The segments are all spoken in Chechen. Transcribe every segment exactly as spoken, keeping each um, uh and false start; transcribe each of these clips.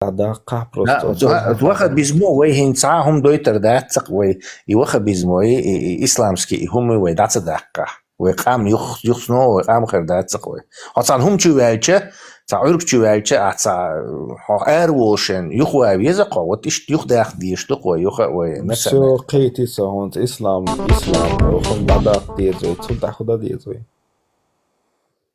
дӀадаккха просто. Да, ваххабизмо вай хӀинца хӀума дойтар дац-кх вай. И ваххабизмо, и, и, и исламский, и хӀума вай дӀа ца даккха. Вай къам юх-, юхцно вай къам хир дац-кх вай. Хьо цхьан хӀума чу ваьлча, цхьа Ӏург чу ваьлча, а цхьа хьо ара волушен юха веза-кх хьо, вот иштта юха даккха дезаш ду-кх вай, юха вай национальный. Всё, кхетий со хьона, ислам, ислам, хӀума дӀадаккха деза вай, цул тӀехьа хӀу дан деза вай?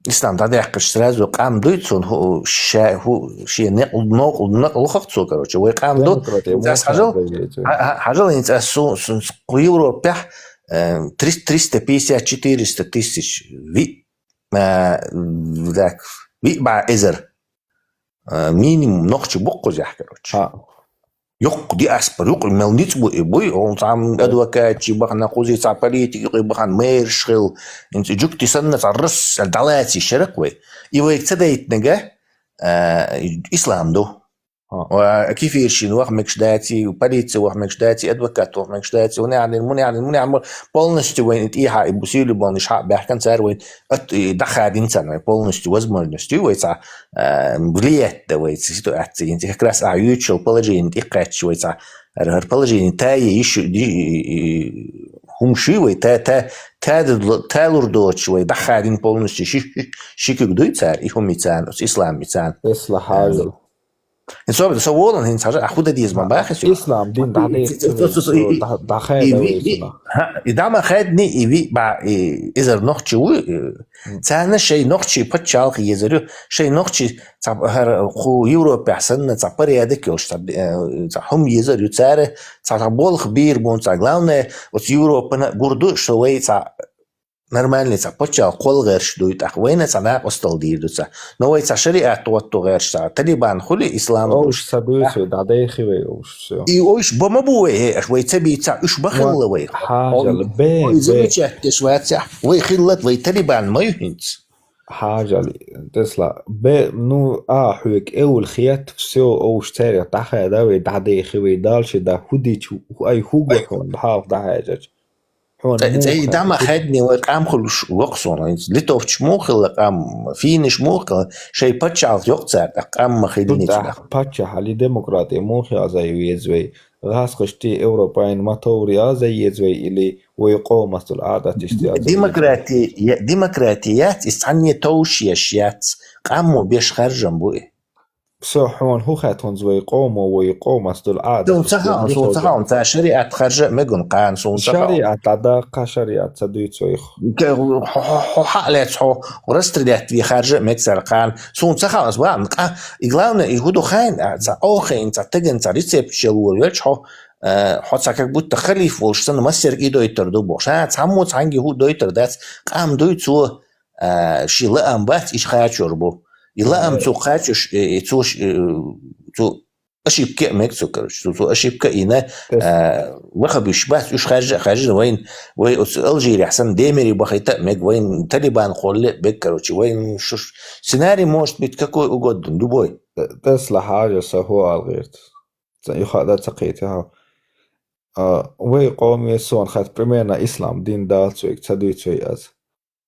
Ислам дӀадаьккхача сразу къам дуй цунна, хӀу-, ша-, хӀу-, шен некъ-, нокъ-, накъ лухах цо, короче, вай къам ду. Демократия, хӀинца ас хьажал, хьа-, хьа-, хьажал хӀинца ас су-, су-, су-, кху Европехь, э, триста, триста пятьдесят, четыреста тысяч ви-, э, так, виъ бӀаь эзар, э, минимум нохчий бу-кх кхузахь, короче. Юкъ диаспора, юкъ мел ницкъ бу и буй, он цхьа адвокатчий бахана, кхузий цхьа политик юкъе бахана, мэраш хила, инца жугти санна цхьа рас дӀалаций шеракъ вай. И вайга ца дайтинарг, а, ислам ду. Ва кефирщина ваха мегаш даций, полици ваха мегаш даций, адвокат ваха мегаш даций, унахьанин, мунахьанин, мунахьанин, полностью вайна тӀехьа и бу-, сийлу болнаш хьа баьхкан цара вайна ат-, и дӀахадин царна вай полностью возможность вай цхьа, а, влиять да вай цхьа ситуация. Инца как раз а юьйцучул положение тӀекхаьчча вай цхьа, хӀара, хӀара положение тае йиш, и, и, и, хӀума ши вай, та, та, та, та лур доцуш вай дӀахадин полностью ши, ши, ши куьг дуй цара, и хӀума и царна, оцу ислам и царна. Тесла хьажал. Собере со волан хӀинца хьажа, а хӀу дан деза ма бахи со. Ислам дин дӀа де-, дӀа-, дӀахаьда вай цунах. И дӀа ма хаьдни, и виъ бӀа, и, изар нохчи ву, и, царна шайн нохчий паччалх езар ю, шайн нохчий цхьа хӀара кху Европехь санна цхьа порядок йолуш, цхьа, э, цхьа хӀума езар ю цара, цхьа, цхьа болх бийр бу, цхьа главное, оцу Европана гур ду, что вай цхьа нормальный цхьа паччалх кхолла гӀерташ дуй тӀаккха, вайна цхьа накъосталла дийр ду цхьа. Но вай цхьа шариат тӀе хӀотто гӀерташ цхьа, талибан хуьлий, ислам. Уьш ца дуьйцу вай, дӀадайхи вай уьш, всё. И уьш бан ма бу вай, хӀе, аша вай ца бийца, уьш бан хилла вай. Хьажал, бе, вай замечать деш вацахь, вай хилла, вай талибан ма ю хӀинца. Хьажал, Тесла, бе, ну, а, хьоьга эвла хетта, всё, уьш цаьрга дӀахаьда вай, дӀадайхи вай, дальше да, хӀу дича, хӀу, ай, хӀу го хьуна, хьалха дӀахьаьжча. Хьуна цӀе, цӀе муха дӀа ма хаьдни вай къам хуьлуш воккха суна. Литовчаш муха хилла къам, финнаш муха хилла, шайн паччалх йоккха цара, тӀаккха къам ма хилла. Цу тӀехь паччахьалли демократия муха язъян веза вай? ГӀазкхашти Европайн ма товр язъян еза вай или вай къоман стул Ӏадаташца язъян еза вай? Демократия, я-, демократия яц, иза цхьанне товш еш яц, къамо беш харжам бу и. Со хьуна хӀу хаьттонза вай къомо, вай къоман стул Ӏадаташ. Суна ца хаьа, суна ца хаьа, цара шариат харжа а мегун кхана, суна ца хаьа. Шариат дӀадаккха, шариат ца дуьйцу вайх. Хьо, хьо, хьо, хьо хьа а лаьцна, хьо расстрелять ве харжа а мега цара кхана. Суна ца хаьа, ас баан, къа-, и главное, и хӀу ду хаьна, а, цхьа охайна, цхьа тагана, цхьа рецепт шел вор велча хьо, а, хьо цхьа как будто халиф волуш санна, массерг и дойтар ду бохуш. А, цхьаммо цхьаьнгге хӀу дойтар дац, къам дуй цо, а, ши лаам бац, иш кхачор бу. И лаам цо кхачош, э, э, цо ш-, э, цо ошибка а мега цо, короче, цо, цо ошибка а йина, а, вахабиш бац, уьш харжа а харжина, вайн, вай оцу Алжирехь санна демире бахийта а мега, вайн талибан кхолле а мега, короче, вайн шу-, сценарий может быть какой угодно, любой. Тесла хьажа со хӀу ала гӀерта. Ца, юха а дан ца кхетий хьо. А, вай къоме суна хатта примерно ислам дин далц вайга ца дуьйцу вай аса.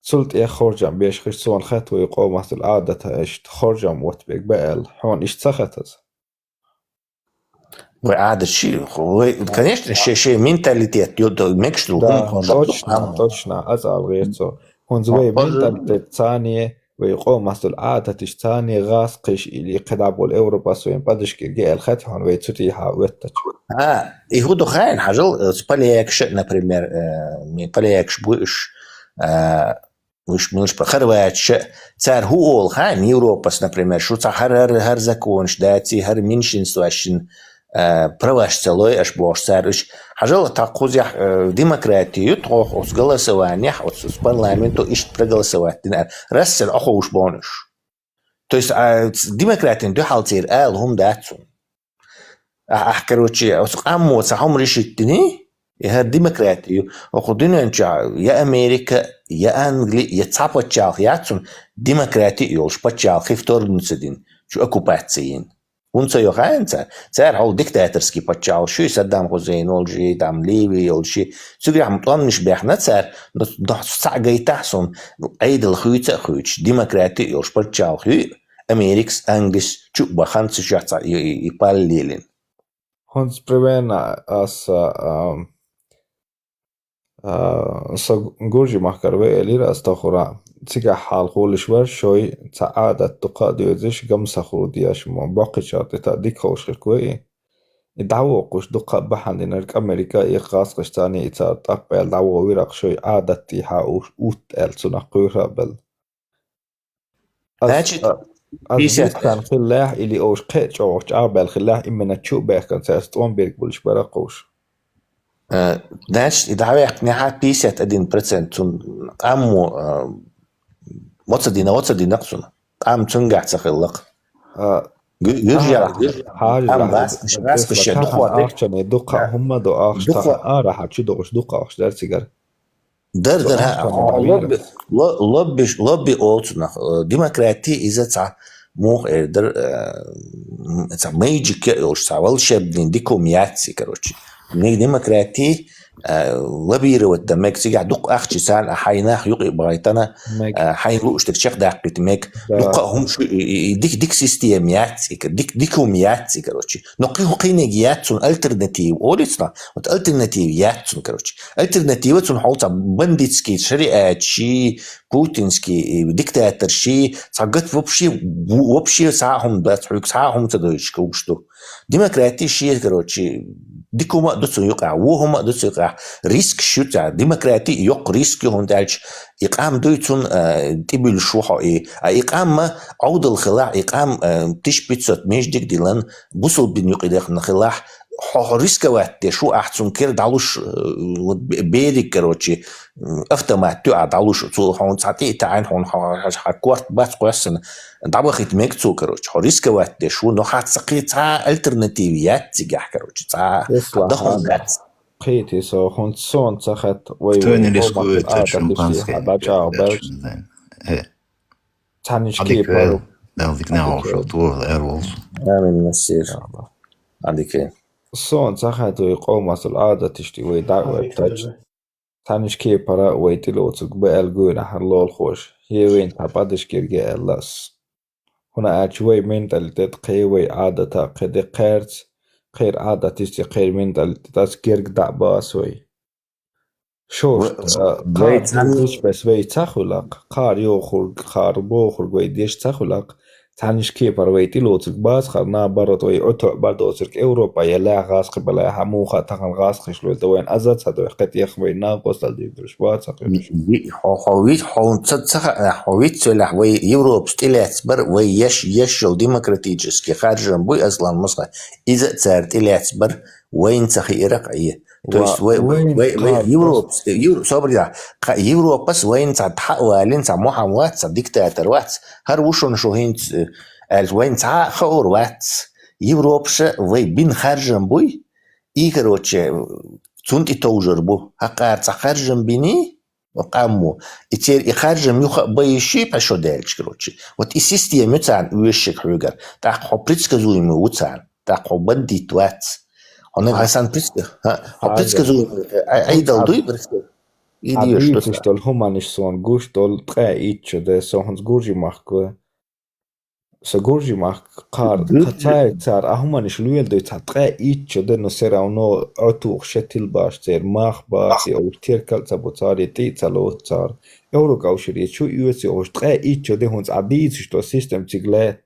Цул тӀех хоржам беш хиш суна хатта вай къоман стул Ӏадаташ иштта хоржам оттаберг баьлла. Хьуна иштта ца хатаза? Вай Ӏадат ши, вай, конечно, шен, шен менталитет ю-, ду-, мегаш ду, да, хӀума хоржам ду, точно, амма точно, аса ала гӀерта со. ХӀунца вай менталитет царне, вай къоман стул Ӏадаташ царне, гӀазкхиш или кхидӀа болу Европас вайн подушке геал хатта хьуна вай цу тӀехьа оьттача. А, и хӀу ду хаьна, хьажал, оцу полякаша, например, э, ми полякаш бу уьш, а, уьш милаш бу, хорваташа, цара хӀу олу хаьна, Европас, например, шу цхьа хӀара, хӀара, хӀара законаш даций, хӀара меньшинствашна, а, праваш ца лой аша бохуш цара уьш. Хьажал, тӀаккха кхузахь, э, демократия ю, тхох оцу голосованиехь, оцу, оцу парламенто иштта проголосовать дина аьлла. Рассел Ӏоховш боху уьш. То есть, а, ц-, демократин дуьхьал церан ала хӀума дац цунна. А, ахь, короче, оцу къаммо цхьа хӀума решить дини, и хӀара демократия ю. Окху дуьнен чохь я Америка, я Англи, я цхьа паччалх яц цунна демократия йолуш паччалх хи вторгнуться дина, чу оккупация йина. ХӀунда ца йо хаьа цара? Цара хьол диктаторский паччалх шу, Саддам Хусейн волчу, там, Ливи йолчу, цуьгахь ма тӀомнаш бехна цара, но, но цхьаъ гайтахь суна, Ӏедал хуьйца а хуьйцуш, демократия йолуш паччалх юй, Америкас, Англис чу а бахан ца шаца и, и, и паллелин. ХӀунц примерно ас, а, а, со Гуржи махкар ве элира ас тохура. Цигахь хьалхулиш вар шой ца Ӏадат дукха а доьзиш, гамсахур деш мо. Боккхичар тӀе та дика ховш хирк ве и. И дӀавоккхуш дукха а бахьан динарг Америка и гӀазкхаш цани и цар тӀаккъел дӀавовирах шой Ӏадат тӀехьа уш ут аьл цунах кхуьйра а белла. Ас, Значит, а, ас пятьдесят. Бистан хиллехь, или оуш кхе чӀогӀуш чӀагӀбаьл хиллехь, именно чу бехкан цаьрца тӀом бирг булиш бара кхуш. Э, значит, и дӀаваьккхинехьа пятьдесят один процент цун къаммо, э, оцадина, оцадина цун. Къам цунгахь ца хиллакх. А, Гу-, гуж а, яра, гуж яра. Хьажа Къам раха, гас, гас, гас, гас, тахан духуа де. Ахчане дукха Да. хӀумма до ахча Дукха. тахан арахьа чу догӀуш дукха ахча дар цигар. Дар, дар, ха, Ахча хо, ма лобби, вирас. ло-, лобби, лобби олцунах, э, демократи иза ца мух эрдер, э, м, ца мэйджик я олш, ца волшебный дикум яци, короче. Не демократи, э, лоббировать да мег, цигахь дукха ахчи царна, а хьайнах юкъи байтана, Мег. э, хьайн луштик чех даккхит мег. Да. Дукха хум шу, и, и, и дик, дик система яци, дик, дикум яци, короче. Но кхи ху кхинег яцун альтернатив олицна, вот альтернатив яцун, короче. Альтернатива цун хьол ца бандитский шариат ши, путинский, э, диктатор ши, ца гат вообще, вообще ца хум дац, хуйк ца хум ца дойш кугшту. Демократи ши, короче, дикума дуцу юкъа, вухума дуцу юкъа. Риск шу ца, демократи йок риск ю хун дальч. И къам дуй цун, э, тибил шу хо и. А и къам ма аудал хила, и къам, э, тиш пятьсот междик дилан, бусул бин юкъи дехна хила, хо, хо рисковать де, шу ахцун кер далуш, э, вот бе-, берик, короче, м, автомат тю а далуш, цул хун цати таайн хун хо, хо, хо, корт бац квассан, дабахит мег цул, короче, хо рисковать де, шу, но хат сакъи ца альтернатив яц цигах, короче, ца Тесла, дахун ага. гац. Кхити со хун сон ца хат, вай, Кто вай, не вай, рискует, а, это да, шампанское, дыши, а, да, чао, да, бэш. Шампанское. Э. Цаниш Али ки квел, пару. Дал дик на Али ошо, квел. Тур эр волс. Амин, насир. Ага. Али квел. Сон ца хат вай къомасул Ӏадатишти вай дагӀветтач. Цхьаннаш кепара вай тӀелоцург ба аьлла гуйнахьар лолхош. Хевен тхьа падаш кирге аьлла ас. ХӀуна аьлча вай менталитет кхе вай Ӏадата кхе де кхерц, кхер Ӏадатисти кхер менталитетас герг дӀа баас вай. Шош, В-, а, вай кхар цхьаннаш деш бес вай ца хуьлакх, кхар йохург, кхар бохург вай деш ца хуьлакх, цхьаннаш кепара вай тӀелоцург бац хар, наоборот, вай Ӏутоъ бардоцург Европа я лаьгӀ гӀазкхи балай хьа муха тахан гӀазкхиш лойта вайн аза ца дой, кхетех вай накъостал дигдурш бац хар. Ди-, хо-, хо вит-, хо ца, ца ха-, хо вит цолях вай Европас тӀелаьц бар, вай еш, еш йол демократический харжам буй, Аслан Мусха, иза цар тӀелаьц бар, вайн ца хи иракъ ие. То есть Ва-, вай, вай, вайн вай, вай кхар Европ-, просто Евро-, собри, да. Кха-, Европас вайн ца тха валин, ца мухам вац, ца диктатор вац. Хар вушун шу хинц, э, аьлс вайн ца хаур вац. Европша вай бин харжам буй. И, короче, цунти товжар бу. Хакъар ца харжам бини, о, къамму. И цер и харжам юха бай ши пашо дальч, короче. Вот и система цан уешек хьугар. Так хо предсказуемый у цан. Так хо бандит вац. Хьо наг Хьасан предск-, ха, хьо Хьажа. предсказуем, ай, ай дал дуй предск-, и А диеш дийцаш тус. Дол хӀуманаш сон гуш дол ткъе итча де, сон хӀанз гуржи махка. Со гуржи махка кхар, Гуржи. Кхацай цар а хӀуманаш луел дой цхьа ткъе итча де, но все равно Ӏутух шетил баш цер мах баци, оуш теркал ца бу цар, е тӀи ца лоц цар. Эвро кавшир, е чу юэци оуш ткъе итча де хӀунц а дийцаш то систем циг лет.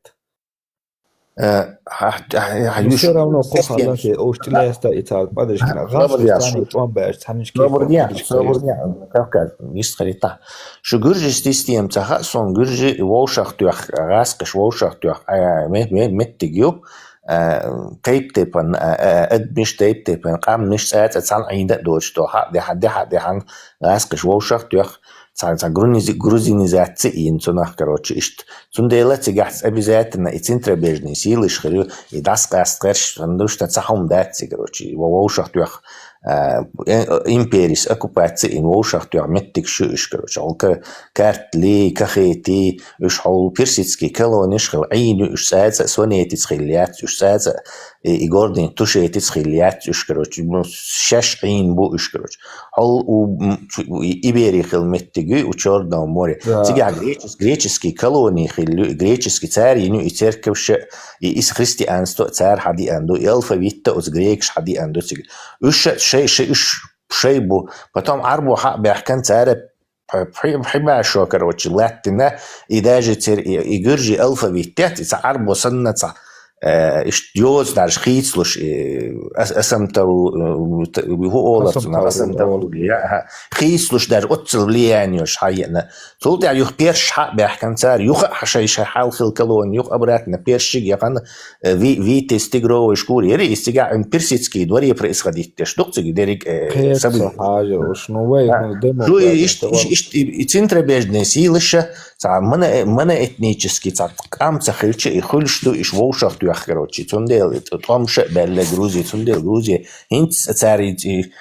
Э, ха-, ха-, ха-, Ну, юш-, всё равно систем. Кхо халласе, ош тилеста и цар падыш гина. Ха, Газ собрдя, тани шу-, тон бэш, тани шки собрдя, падыш собрдя, Кавказ, вист харита. Шу гуржи систем цаха, сон гуржи вовшах тюх, газ кыш вовшах тюх, э, ме-, ме-, меттиг ю, э, тейп тейпан, э, э, эдмиш тейп тейпан, къам ниш цац, цан айда дочь то, ха, деха, деха, дехан, газ кыш вовшах тюх, цан, цан грунизи-, грузинизация ин цунах, короче, ишт. Цундела цигахьс обязательно и центробежный силы шхырю, и дас каст кэрш, потому что цахум даци, короче, его вовшах тюх, э, э, империс оккупации ин вовшах тюх меттик шу иш, короче, ол ка-, карт ли, кахети, уж хол персидский колониш хил, айну уж цаца, сонетиц хил яц, уж цаца, и, и гордыни тушетиц хилла яц уж, короче, ну, шаш Ӏийна бу уж, короче. Хьол у, м, цу-, у Ибери хилла меттиг ю, у Чёрного моря. Да. Цигахь гречес-, греческий колони хилла ю, и греческий цара йина ю, и церковь ша, и, и христианство цара хьадиан ду, и алфавитта оцу грекаш хьадиан ду цига. Уж ша, шай, шай, уж шай бу. Потом Ӏарбо хьа а баьхкан цара пхи-, пхи-, пхи башо, короче, латтина, и даже цер-, и, и гуьржий алфавит яц, и цхьа Ӏарбо санна цхьа, э, иштта йоза даже хийцалуш, и, ас-, асамтару, э, т-, хӀу олар цунах, асамтару, асамтару, я, аха. Хийцалуш даже оццул влияние йолуш хьаеана. Цул тӀаьхьа юха перш хьа а баьхкан цара, юха а шай-шай хьал хилла колони, юха обратно першиг яхан, э, ви-, Витязь тигровый шкура яра, и цигахь персидский дворе происходить деш ду-кх цига дерриг, э, кхета события. Хьажа уж, ну, вай, а, ну, шу и демократия, ишт-, иш-, ишт-, и, и центробежные силы ша, цхьа моно-, моноэтнический, цхьа къам ца хилча, и хуьлуш ду, иш вовшах тоьхна, короче. Цундела и тӀом ша а баьлла Грузия, цундела Грузия, хӀинца цара и, и,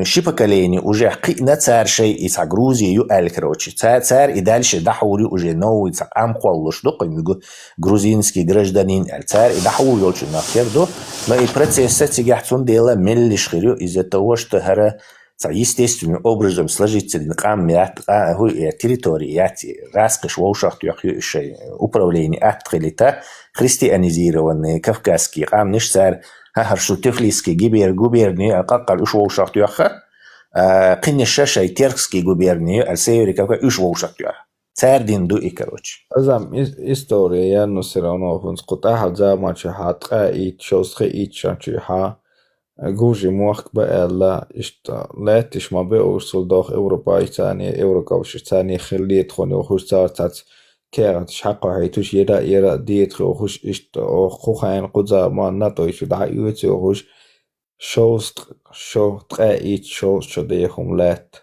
ши поколение уже кхиъна цара шай и цхьа Грузия ю аьлла, короче. Ца-, цара и дальше дӀахьур ю уже новый цхьа къам кхоллалуш ду, кхуьнга грузинский гражданин аьлла. Цара и дӀахьур йолчу нах тера ду, но и процесс цигахь цундела меллиш хир ю, из-за того, что хӀара цхьа естественным образом сложиться дина къам яц, къа-, хӀу-, э, территория яц, гӀаскхиш вовшах тоьхна ю шайн управление атта хилийта, христианизированные кавказские къамнаш цара, хӀара шу Тифлисский гибер-, губерния, а, къаккхар уьш вовшах тоьхна, а, кхинаш шай Теркский губерния, а, Северный Кавказ уьш вовшах тоьхна. Цара дина ду и, короче. Азам ис-, история ян, ну, всё равно хӀинца кху тӀаьхьа заман чу хьа ткъаь итт, шовзткъе итт шан чу хьа, э, гужи мохк ба аьлла, иштта лаьтташ ма беуш, цул доху Европа царний, Еврокавшаш царний хилла летахуна йохуш, цара цац кехаташ хьакхо хьайтуш, яра а, яра а детах йохуш, иштта оха кху хенахь кху заман НАТО чу дӀа а оьцу йохуш, шовзткъ-, шо-, ткъаь итт, шовзткъа шо дехума лаьтта.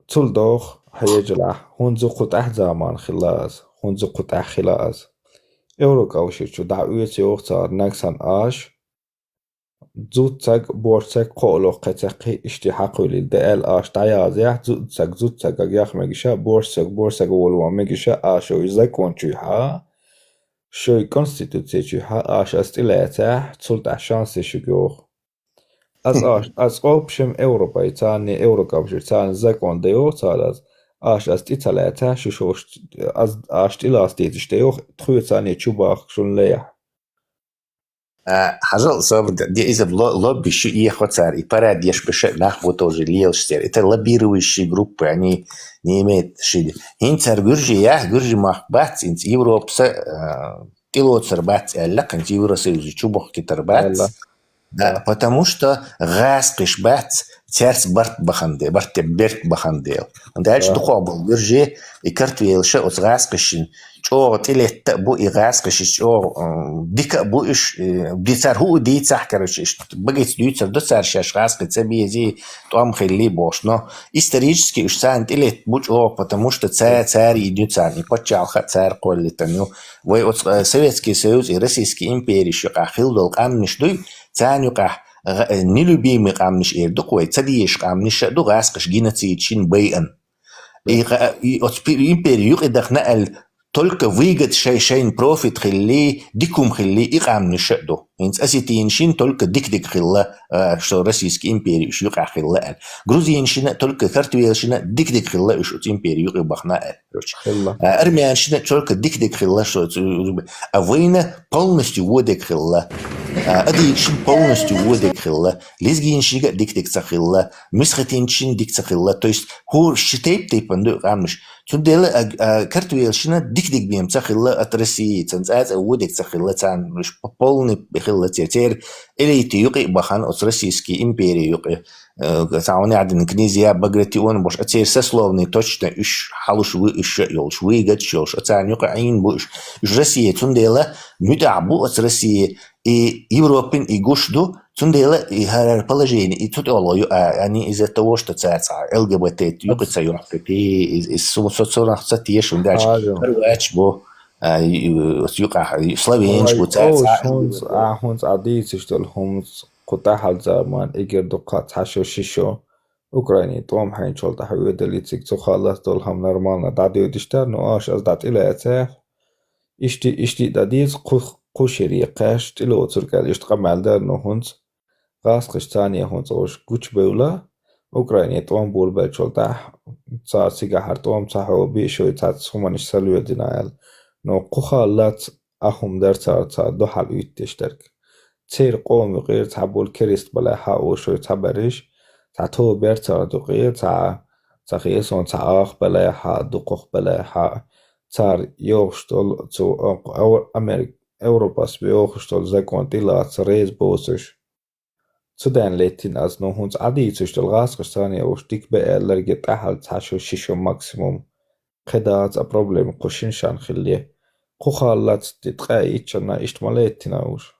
Цул доху, хьежалахь, хӀунда зу кху тӀаьхьа заман хилла аса, хӀунда зу кху тӀаьхьа хила аса. Еврокавшар чу дӀа оьцу йоху цара нагахь санна аша, зудчаг, божарчаг, кхоалгӀа кхин цхьа кхин иштта хьакхуьйлийла дан аьлла аша дӀаязъяхь, зудчаг зудчагга яха мегаш а, божарчаг божарчагга волаван мегаш а, аша шайн закон чуьхьа, шайн конституци чуьхьа аша аса тӀелаьцахь, цул тӀаьхьа шанс ю шуьга йоху. Ас аш, ас общем Европай, царний Еврокавшар, царна закон дан йоху цара ас, аш ас тӀе ца лаьцахь, шу шош, ас, аш тӀелаца дезаш дан йоху, тхоьца царний чу бахка шуна лаьхьа. А, хьажал, собар де, иза ло-, лобби шу эхо цара, и парад еш беша нах бу тоже лелаш цара. Это лоббирующие группы, они не имеют ши-, хӀинца цара гуьржи яхь, гуьржи мах бац, хӀинца Европа са, а, тӀелоцур бац аьлла, кхин Евросоюзе чу бохкитар бац. Аьлла. Да, да. Потому что гӀаскхиш бац, цаьрца барт бахана де-, барт де-, берт бахана дела. Дальше, да, дукхох болу гуьржи, и картвелаша оцу гӀаскхишна чӀогӀа тӀелетта а бу, и гӀаскхиш чӀогӀа, м, дика а бу уьш, э, ди цара хӀу а дийцахь, короче, иштта багица дуьйцур ду цара шаьш гӀаскхи ца безий, тӀом хилли бохуш. Но исторически уьш царна тӀелетта бу чӀогӀа, потому что ца-, цара йина ю царна, и паччахьалха а цара кхоллийтина ю. Вай оцу, э, Советский Союз и Российский империш юкъахь хилла долу къаьмнаш дуй, царна юкъахь гӀа-, э, нелюбимый къаьмнаш эр ду-кх вай, ца дезаш къаьмнаш а ду, гӀаскхаш геноцид шина байъан. И гӀа-, и оцу пи-, импери юкъа дахна аьлла, только выгод шай-, шайна профит хилли, дика хӀума хилли, и къаьмнаш а ду. ХӀинца осетинашна только дика-дика хилла, а, что Российский импери уьш юкъахь хилла аьлла. Грузинашна только, картвелашна дика-дика хилла уьш оцу импери юкъа бахна аьлла. Короче. Хилла. А, армянашна только дика-дика хилла, что ц-, а вайна полностью вон дерг хилла. А, адыгашна полностью вон дерг хилла. Лезгинашна а дика-дика ца хилла. Месхетинашна дика ца хилла. То есть, хӀора ши тайп-тайпана ду къаьмнаш. Цундела, а, а, картвелашна дика-дика бен ца хилла от России. Царна цӀа-цӀа вон дерг ца хилла. Царна уьш п-, полный хилла церан. Церан элита юкъа а бахана оцу Российский импери юкъа. Э, цхьа хӀун яхьдина, князья Багратион бохуш, а церан сословный точно уьш хьалуш ву, уьш а йолуш, выгодаш йолуш, а царна юкъа Ӏийна бу уьш. Уьш Россия, цундела муьтӀахь бу оцу Россия, и Европин и гуш ду, цундела и хӀара положение, и цу тӀе олу ю, а, они из-за того, что цара цхьа Л Г Б Т юкъа ца йохкуьйту, и, и, и су-, со-, цунах ца теша, хӀунда аьлча хорваташ бу, а, и, и, оцу юкъахь, и словенаш бу, цара цхьа Л Г Б Т. Ой, хӀунца, а, хӀунца а дийцаш долу хӀуманца кху тӀаьхьа заман эгер ду кхаъ цхьа шо, ши шо, Украине тӀом хьайначул тӀаьхьа воьдаллица цига цу хааллалц долу хӀама нормально дӀадоьдуш дара, но аша аса дӀа тӀелаьцахь, ишти, ишти а дан деза, кху, кхушаре кхаьчча, тӀелоцург аьлла, иштта къамаьл дара, но хӀинца гӀазкхаша царна хӀинца уж гучабевлла, Украине тӀом болабеллачул тӀехьагӀа, цар цигахьара тӀом ца хьо бе, шоай цхьацца хӀуманаш салоьдина аьлла. Но кху хала лаьцна а хӀума дара цар, цар духьал уьтташ дерг. Церан къома юкъера цхьабола кераст балехьа, ошо цхьабараш, цхьа тоба яр цар дукъе, цхьа, цхьа хессон, цхьа ах балехьа, дукхах балехьа, цар йохуш долу цу Ев-, Америк-, Европас йохуш долу закон тӀелаца реза боцуш. Цу ден леттина аз, но хӀинца Ӏадийцуш долу гӀазкхаша царна уж дика бе аьлларг я тӀаьхьал цхьа шо, ши шо максимум. Кхин дац а проблема кху шин шарна хилла. Кху хала лаьцна ткъаь итт шарна иштта ма леттина уж.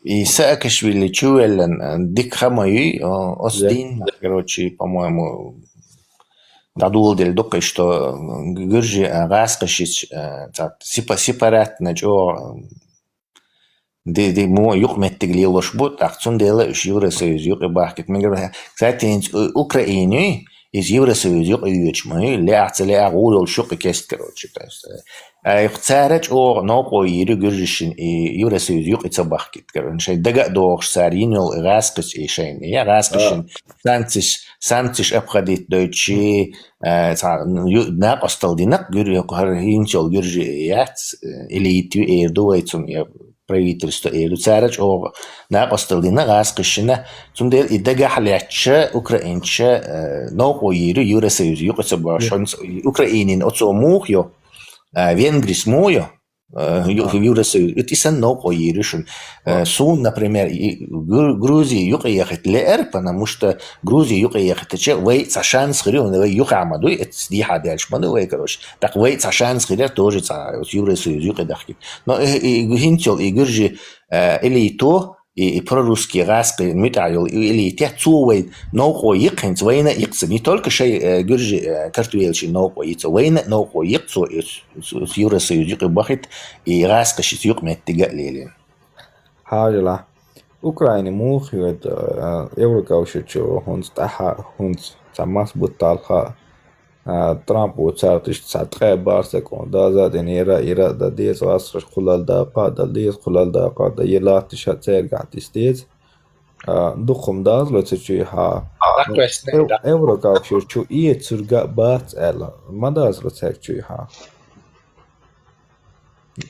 И Саакашвили чувеллан, э, дика ха ма юй, о, оцу дийнахь, короче, по-моему, дӀадоладелла ду-кх, что гуьржи, э, гӀазкхашца, э, цхьа сепа-, сепаратно чӀогӀа, э, ди-, ди-, мо юкъаметтиг лелош бу, тӀаккха цундела уьш Евросоюз юкъе бахкийта. Мегар, кстати, хӀинца У-, Украина юй, иза Евросоюз юкъе йоьдуш ма ю, лаьа ца лаьа, гӀур йолуш юкъе кест, короче, то есть, э, а, цара чӀогӀа новкъо йийр ю гуьржашна и Евросоюз юкъе ца бахкийта, короче. Шайн дага а догӀуш цара йина йолу и гӀазкхаша и шайна, я гӀазкхашна санкцеш, санкцеш обходить дойтуш, э, цхьа, ю-, накъосталла дина-кх гуьр-, хӀара хӀинца йолу гуьржи яц, э, элита ю эр ду вай цунна, я правительство эр ду. Цара чӀогӀа накъосталла дина гӀазкхашна, цундела и дагахь лаьтташ украинцаша, э, новкъо йийр ю Евросоюз юкъе ца бахкийта. Украинин оцо муха ю, э, Венгрис муха ю, э, ю-, Евросоюз, и санна новкъо йийр ю шуна. Э, суна, например, и Гру-, Грузи юкъе яхийта лаьара, потому что Грузи юкъе яхийтича, вай цхьа шанс хир ю, вай юххьехь ма дуй, эццахь дехьа даьлча ма ду вай, короче. ТӀаккха вай цхьа шанс хир яра тоже цхьа Евросоюз юкъе дахкийта. Но и, и, и хӀинца йолу и гуьржи, э, элита, и, и прорусский гӀазкхи муьтӀахь йолу и элита, цо вай новкъо йийр хӀинца, вайна а йийр ца. Не только шай, э, гуьржи, э, картвелчин новкъо йийр ца, вайна а новкъо йийр цо, и, с-, с-, с-, Евросоюз юкъе бахийта, и гӀазкхашца юкъаметтиг а лелийна. Хьажал, Украина муха йоьду, а, Еврокавшарчу хӀинца тӀаьхьа, хӀинца цхьа масса бутт талха, а, Трампо царна иштта цхьа ткъе бархӀ закон даза а дина, ира, ира а дан деза, гӀазкхашна кхоллал дакъа а дан деза, кхоллал дакъа а дан, я латташ а цаьргахь диса деза. А, дукха хӀума дазало цу чуьйхьа. Еврокавшарчу эцург а бац аьлла, ма дазало цаьрга чуьйхьа.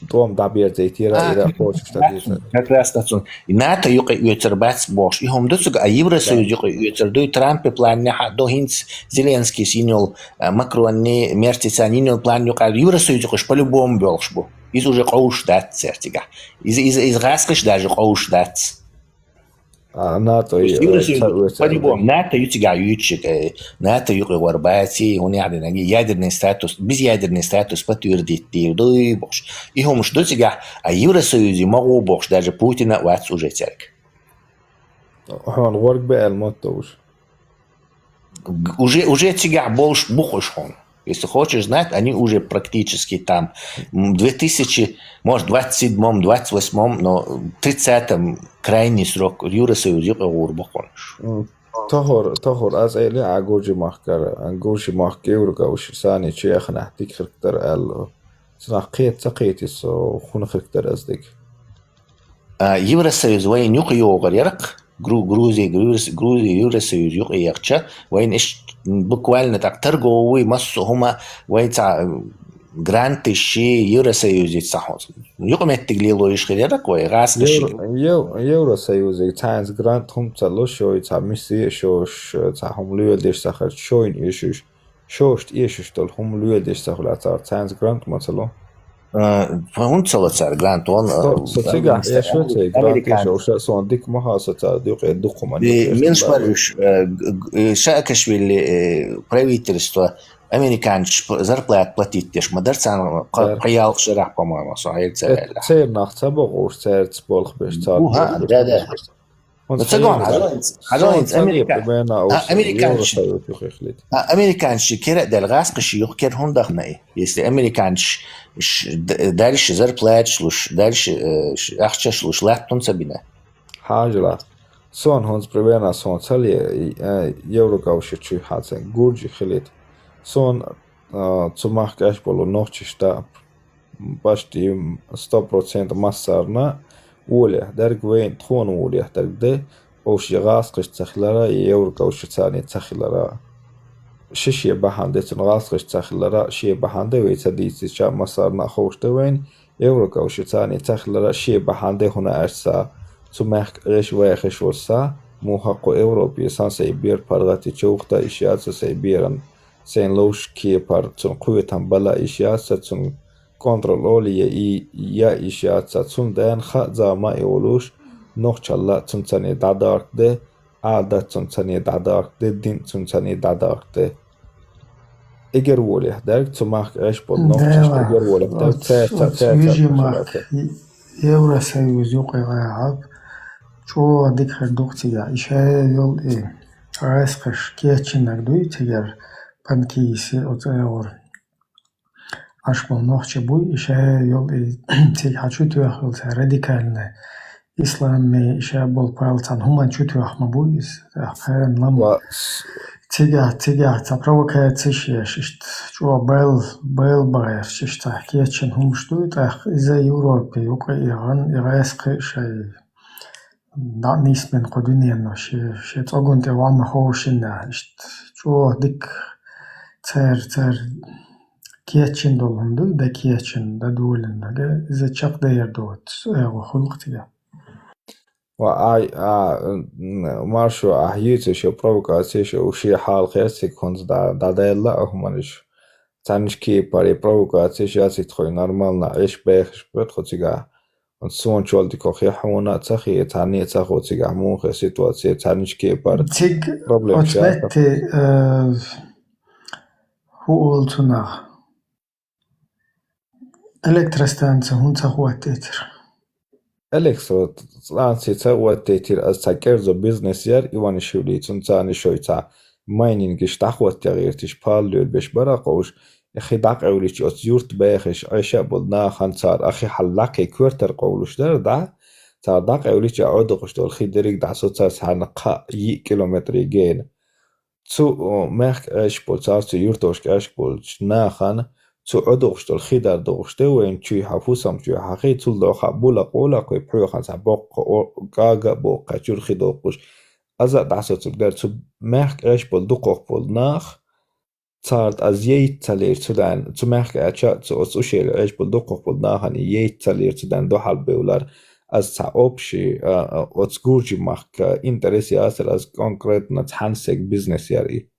ТӀом дӀаберзийтира, а, ира а кхочуш дӀадийцар. Как раз цунна. И НАТО юкъе оьцур бац бохуш, и хӀума ду цуьнга, а Евросоюз юкъе оьцур ду, и Трампе планехь а ду, хӀинца Зеленскийс йина йолу, а, Макронни, Мерцицан йина йолу план юкъа, Евросоюз юкъе уьш по-любому боьлхуш бу. Иза уже къовсуш дац цаьрца цигахь. Иза, иза, иза гӀазкхаша даже къовсуш дац. А, НАТО, э, Евросоюз, цар оьцур по-любому, НАТО ю цигахь юьйцуш, э, НАТО юкъе вар баций, хӀунда аьлла, ядерный статус, безъядерный статус подтвердить дийр дуй бохуш. И хӀумаш ду цигахь, а Евросоюзе ма гӀо бохуш, даже Путина а вац уже цаьрга. Хьуна гӀорг бе аьлла ма-ду уж. Уже, уже цигахь болуш бу-кх уж хьуна. Если хочешь знать, они уже практически там. М, две тысячи, может, двадцать седьмом, двадцать восьмом, но тридцатом крайний срок Евросоюз юкъе гӀур бу-кх уж. М, тохур, тохур, аз элира Ӏа Гуржи махкара, Гуржи махка Еврокавшар санна чу яханехь дика хирг дара аьлла. Цунах кхета ца кхетий со, хӀунда хирг дара аса дика? А, Евросоюз вайна юкъа йогӀур яра-кх, Гру-, Грузи, Груз-, Грузи Евросоюз юкъа яхча, вайна иштта буквально так торговый, массо а хӀума, вай цхьа, м, гранташ ши Евросоюзе цхьа хӀума. Юкъаметтиг лело йиш хир яра-кх вай, гӀазкхаша. Евро-, Ев-, Евросоюзе цхьаьнца грант хӀума ца ло, шоай цхьа миссия, шош, цхьа хӀума лоьдеш ца хилча, шоайна оьшуш. Шоашта эшаш долу хӀума лоьдеш ца хуьлу цара, цаьрца грант ма ца ло. Э, хӀунда ца ло цара грант? Вон, со, э, со цигахь эшо церан грант, американцы. Эшо, ша-, сон дика ма хаьа, со цара дукъе дукха хӀума. И дукха мин эшна шпариш, э, г-, г-, э, Саакашвили, э, правительство американцаш п-, зарплата платить деш ма дара царна кхо-, кхо-ялх шарахь, по-моему, со хьайла ца аьлла. Церан нах ца бохуш, цаьрца болх беш, цара. Уха, да, да. Ну, ца гон, хьажал хӀинца, хьажал хӀинца, америка-, а, американцаш, американцаш кера а даьлла, гӀазкхаша юха кера хӀунда дахана и? Если американцаш ш-, ш-, д-, дальше зарплаташ луш, дальше, э, ш-, ахчаш луш, латтун ца бина. Хьажал. Сон хӀинца примерно сон ца ле, э, Еврокавшар чуьйхьа цхьа гуржи хилийта. Сон, э, цу махка аш болу нохчаш тӀа почти сто процентов массарна волехь дерг вайн, тхона волехь дерг де, уж я гӀазкхаш ца хилара, я евро ковшацани ца хилара. Ши-ши бахьан де цун гӀазкхаш ца хилара, ши бахьан де вай ца дийцича массарна а ховш де вайн, евро ковшацани ца хилара, ши бахьан де хӀуна аьрса. Цу мехка Ӏеш вайхаш варса, муха кху Европе сан сай бер паргӀати чухта иш яца сай беран. Сайн ловш кепар, цун кхуьйтам бала иш яца, цун контроль оли я и, я иш яца, цун ден ха зама и олуш, нохчалла цун цани дӀадарк де, Ӏадат цун цани дӀадарк де, дин цун цани дӀадарк де. Эгер волехь дерг, цу махка Ӏеш бод нохчаш, эгер волехь дерг, ца, ца, ца, ца, Евросоюз юкъе гӀяхьаб, чӀогӀа дика хир дукха цига. Иша йол и гӀайсхаш кечинаг дуй цигар, панкиси оцу эгӀур. Аш бо нохча буй, иша йол и цига хьа чу тоьхал ца радикальный ислам ме иша бол палцан хӀуман чу тоьх ма буй из. Ахъен лам. Ва с- Цигахь, цигахь ца провокациш еш, ишт чӀо бел, бел багӀеш, ишт ца кечен хӀумаш дуй, тӀаккха иза Европе юкъа и гӀан, и гӀайсхи шай дӀа нийсмен кху дуьнено, ши, ши цӀогун тӀе вама ховшина, ишт чӀо дик цер, цер кечен долун дуй, да кечен, да долин, да иза чакхдаяр доц, эгӀу хулк тига. Ва ай, а, м, маршо, ахь йийца шо провокацеш, у ши хьал хер циг хунз да, да делла, а, хуманиш. Цаниш ки пари провокацеш, я цит хой нормально, эш бехш, бет хо цига. Он сон чол ди кохе хона, цахи, цани, цахо цига, мухе ситуация, цаниш ки пар Циг проблем оцветти, э, ху олцунах. Электростанция хӀун ца хӀоттайтира? Электростанция ца хӀоттайтира, аз ца кӀерзо бизнес яр, Иванишвили, цун цани шой ца майнингиш дӀахӀоттягӀиртиш, паллур беш бара къовш, хи дӀакъевличи оц юрт бехиш, Ӏеша а бол нахан цар, ахи хьал лакхе коьртар къовлуш дара, да? Цар дӀакъевличи а Ӏодукъуш дол хи дерриг дӀасо цар цхьана кхаъ йиъ километри гена. Цу, о, мехк Ӏеш бол, цар цу юртошка Ӏеш болчу нахана, цу Ӏодохуш долу хи дар дохуш де вайн чуй хьан фусам чуй хьан хи, цул доху а була къола кхуй пхьоьхан цхьа боккха о, кага а боккха чуьра хи дохуш. Аза а дӀасоцург дара, цу мехк Ӏеш болу дукхох болу нах, царна аз яйта ца лер цу дан, цу мехк Ӏеча, цу оцу ушел Ӏеш болу дукхох болу нахана яйта ца лер цу дан дуьхьал бевлар, аз цхьа общий, а, а, оцу гуржи махка интерес яцара, аз конкретно цхьана саг бизнес яр и.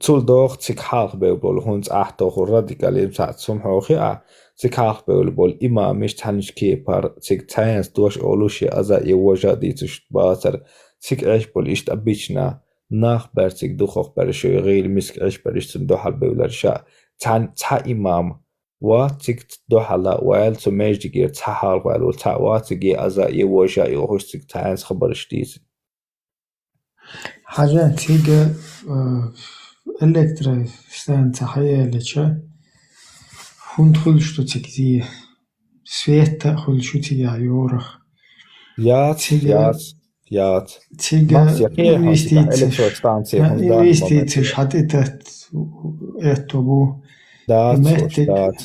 Цул доху цига хьалха бев болу хӀунца ахь тоху радикализм цхьаъ цум хьохи а, цига хьалха бевлла болу имамаш цхьаннаш кепара, цига цхьаьнца дош олуш я аза я вожа а дийцуш бацара, цига Ӏеш болу иштта обычно нах бер цига духах бер шуй гӀийла миска Ӏеш бер иштта цунна дуьхьал бевлар ша. Цхьан-, цхьа имам вац цига дуьхьала ваьлла цу междигера цхьа хьалха ваьлла волу цхьаъ вац цига я аза я вожа а йохуш цига цхьаьнца хабарш дийцина. Хьажа цига, э, электростанция хьаеллича, хӀунда хуьлуш ду цига зий? Света а хуьлуш ю цига йорах. Яц, цига, яц, яц. Цига Мас я кхехьа цига инвестицеш, электростанция, я хӀунда инвестицеш хьатӀитат этто бу. Дац, меттиг. Дац.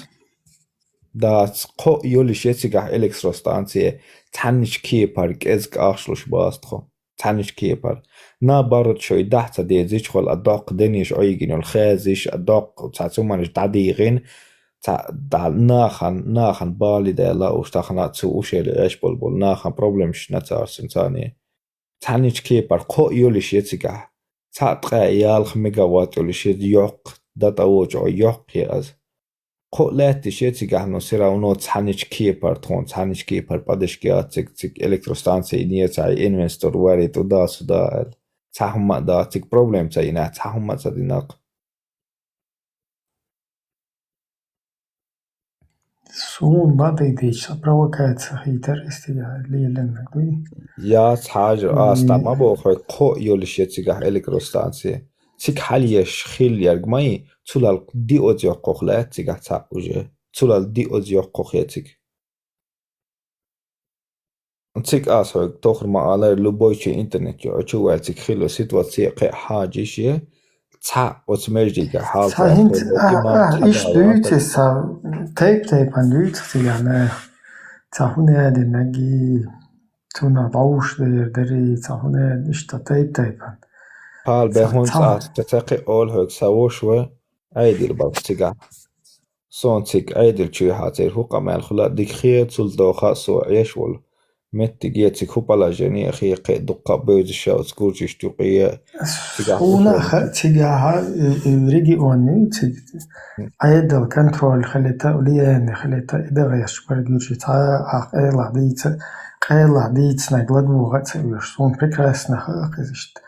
Дац, кхо йолуш я цигахь электростанция, цхьаннаш кепара кӀезиг ахчалуш бац тхо. Цхьаннаш кепара. Наоборот, шой дахь ца дезичхула, а доккха денеш Ӏойгина йолу хезиш, а доккха цхьа цуманаш дӀадийгӀина, цхьа дӀа-, нахан, нахан бали дела уж тахана цу ушели Ӏеш болу болу нахан проблемаш на царсин царний. Цхьаннаш кепара кхо йолуш я цигахь. Цхьаъ ткъе ялх мегаватт йолуш я йоккха, датӀа вочу йоккха я аз. Кхо лаьтташ я цигахь, но всё равно цхьаннаш кепара тхуна, цхьаннаш кепара падашка яц цига, цига электростанция йина ца, инвестор вари туда-сюда аьлла. Цхьа хӀумма а дац, цига проблема ца йина, цхьа хӀумма а ца динакх. Суна бакъдерг дийцича, сан провокация хийтар, эс тига леланнаг дуй? Яц хьажа, аса ма боху хьоьга, кхо йолуш я цигахь электростанция. Цига хьал еш хилла ерг ма ю, цулал диъаза йоккхох лаьтта цигахь цхьаъ уже. Цулал диъаза йоккхох я цига. Цига аса хьоьга тохар ма алара, любой чи интернет чу Ӏочу ваьлла цига хилла ситуация кхе хьажа йиш я. Цхьа оцу междига хьалха цхьа хӀинца, хӀума ахь, ахь, ишта дуьйцу, цхьа тайп-тайпана дуьйцу цигахь наха. Цхьа хӀума яьдинарг, цунах дӀавуш дер дарий, цхьа хӀума яьдина, иштта тайп-тайпана. Хьал бехун цхьа, цхьа, цхьа кхин олу хьоьга сан воша вай, Ӏедал бара цигахь. Суна цига Ӏедал чуьйхьа церан хӀу къамел хуьлу а дика хета, цул доху а со Ӏеш волу меттиг я цига хӀу положение а хета, кхин а дуккха а бевзаш оцу гуржашна юкъе. Цигахь суна уьш а хаа, цигахь а, и, и регион ю, цига Ӏедал контроль хилийта, влияние хилийта, и дагӀерчу бара гуьржий цхьа а къайлах дийца, къайлах дийцинарг ладогӀа а ца оьшу. Суна прекрасно хаа иза иштта.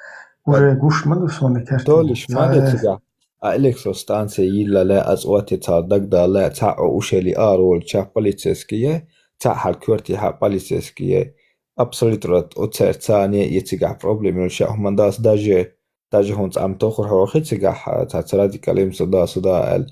Уже гуш ма ду суна и картина. Долуш ма ду цигахь. А электростанция йилла лаьа, а цӀоте цара дагадала лаьа, цхьа а ушели ара волчохь полицейский е, цхьа а хьал коьртехьа полицейский е. Абсолютно оцаьрца царна е цигахь проблема йолуш а хӀума дац, даже, даже хӀунца Ӏам тохур хьохи цигахь, цхьа ца радикализм суда, суда аьлла.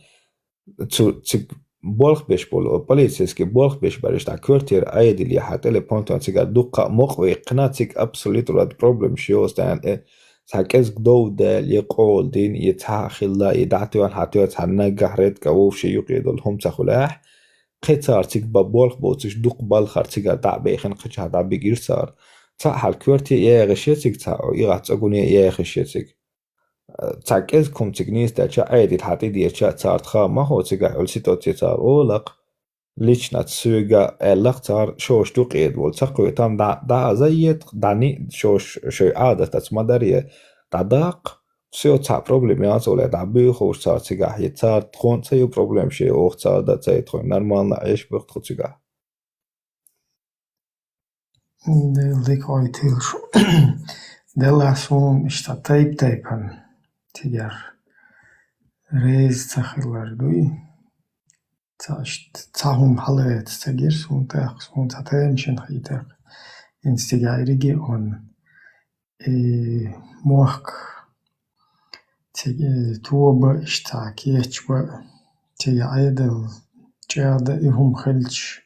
Цу, цига болх беш болу, полицейский болх беш бараш дӀа коьртера Ӏедалехьа телефон тон цигахь дуккха а мукъа веккхина, цига абсолютно проблема ши йоцу тайна, э, цхьа кӀезиг дов даьлла, я къола дина, я цхьа а хилла, я дӀатоьхна, хьатоьхна, цхьа наггахь редка вовшийн юкъе долу хӀума ца хуьлахь, кхин цара цига бан болх боцуш дукха балхара цигара дӀа а бехина, кхечахьа дӀабигира цара. Цхьа а хьал коьрте яхаш я цига цхьа, игӀа цӀагуне яхаш я цига. Цхьа кӀезиг хӀума цига нийса даьлча, Ӏедал хьан тӀедеъча, цара тхан ма хо цигахь йолу ситуаци цара олакх. Лично соьга аьллакх цара, шоша юкъе волу ца кхетам дӀа, дӀа а за ета, дӀа ни, шош, шои Ӏадатаца ма даре, дӀадаккха. Всё, цхьа проблема яц оле, дӀа буьйхуш цара цигахь, я цара тхуна ца ю проблема шен, оха цара дан ца ю тхуна, нормально Ӏеш бу тхо цигахь. Дела дика гӀойтийла шу. Делахь суна иштта тайп-тайпана цигара реза ца хилар дуй. Ца иштта, цхьа хӀума хьалаэца ца гира суна тӀаккха, суна цхьа тайна шина хетарх. ХӀинца цигахь и регион, и мохк, цига, э, тоба иштта кечба, цига Ӏедал чӀагӀда и хӀума хилча,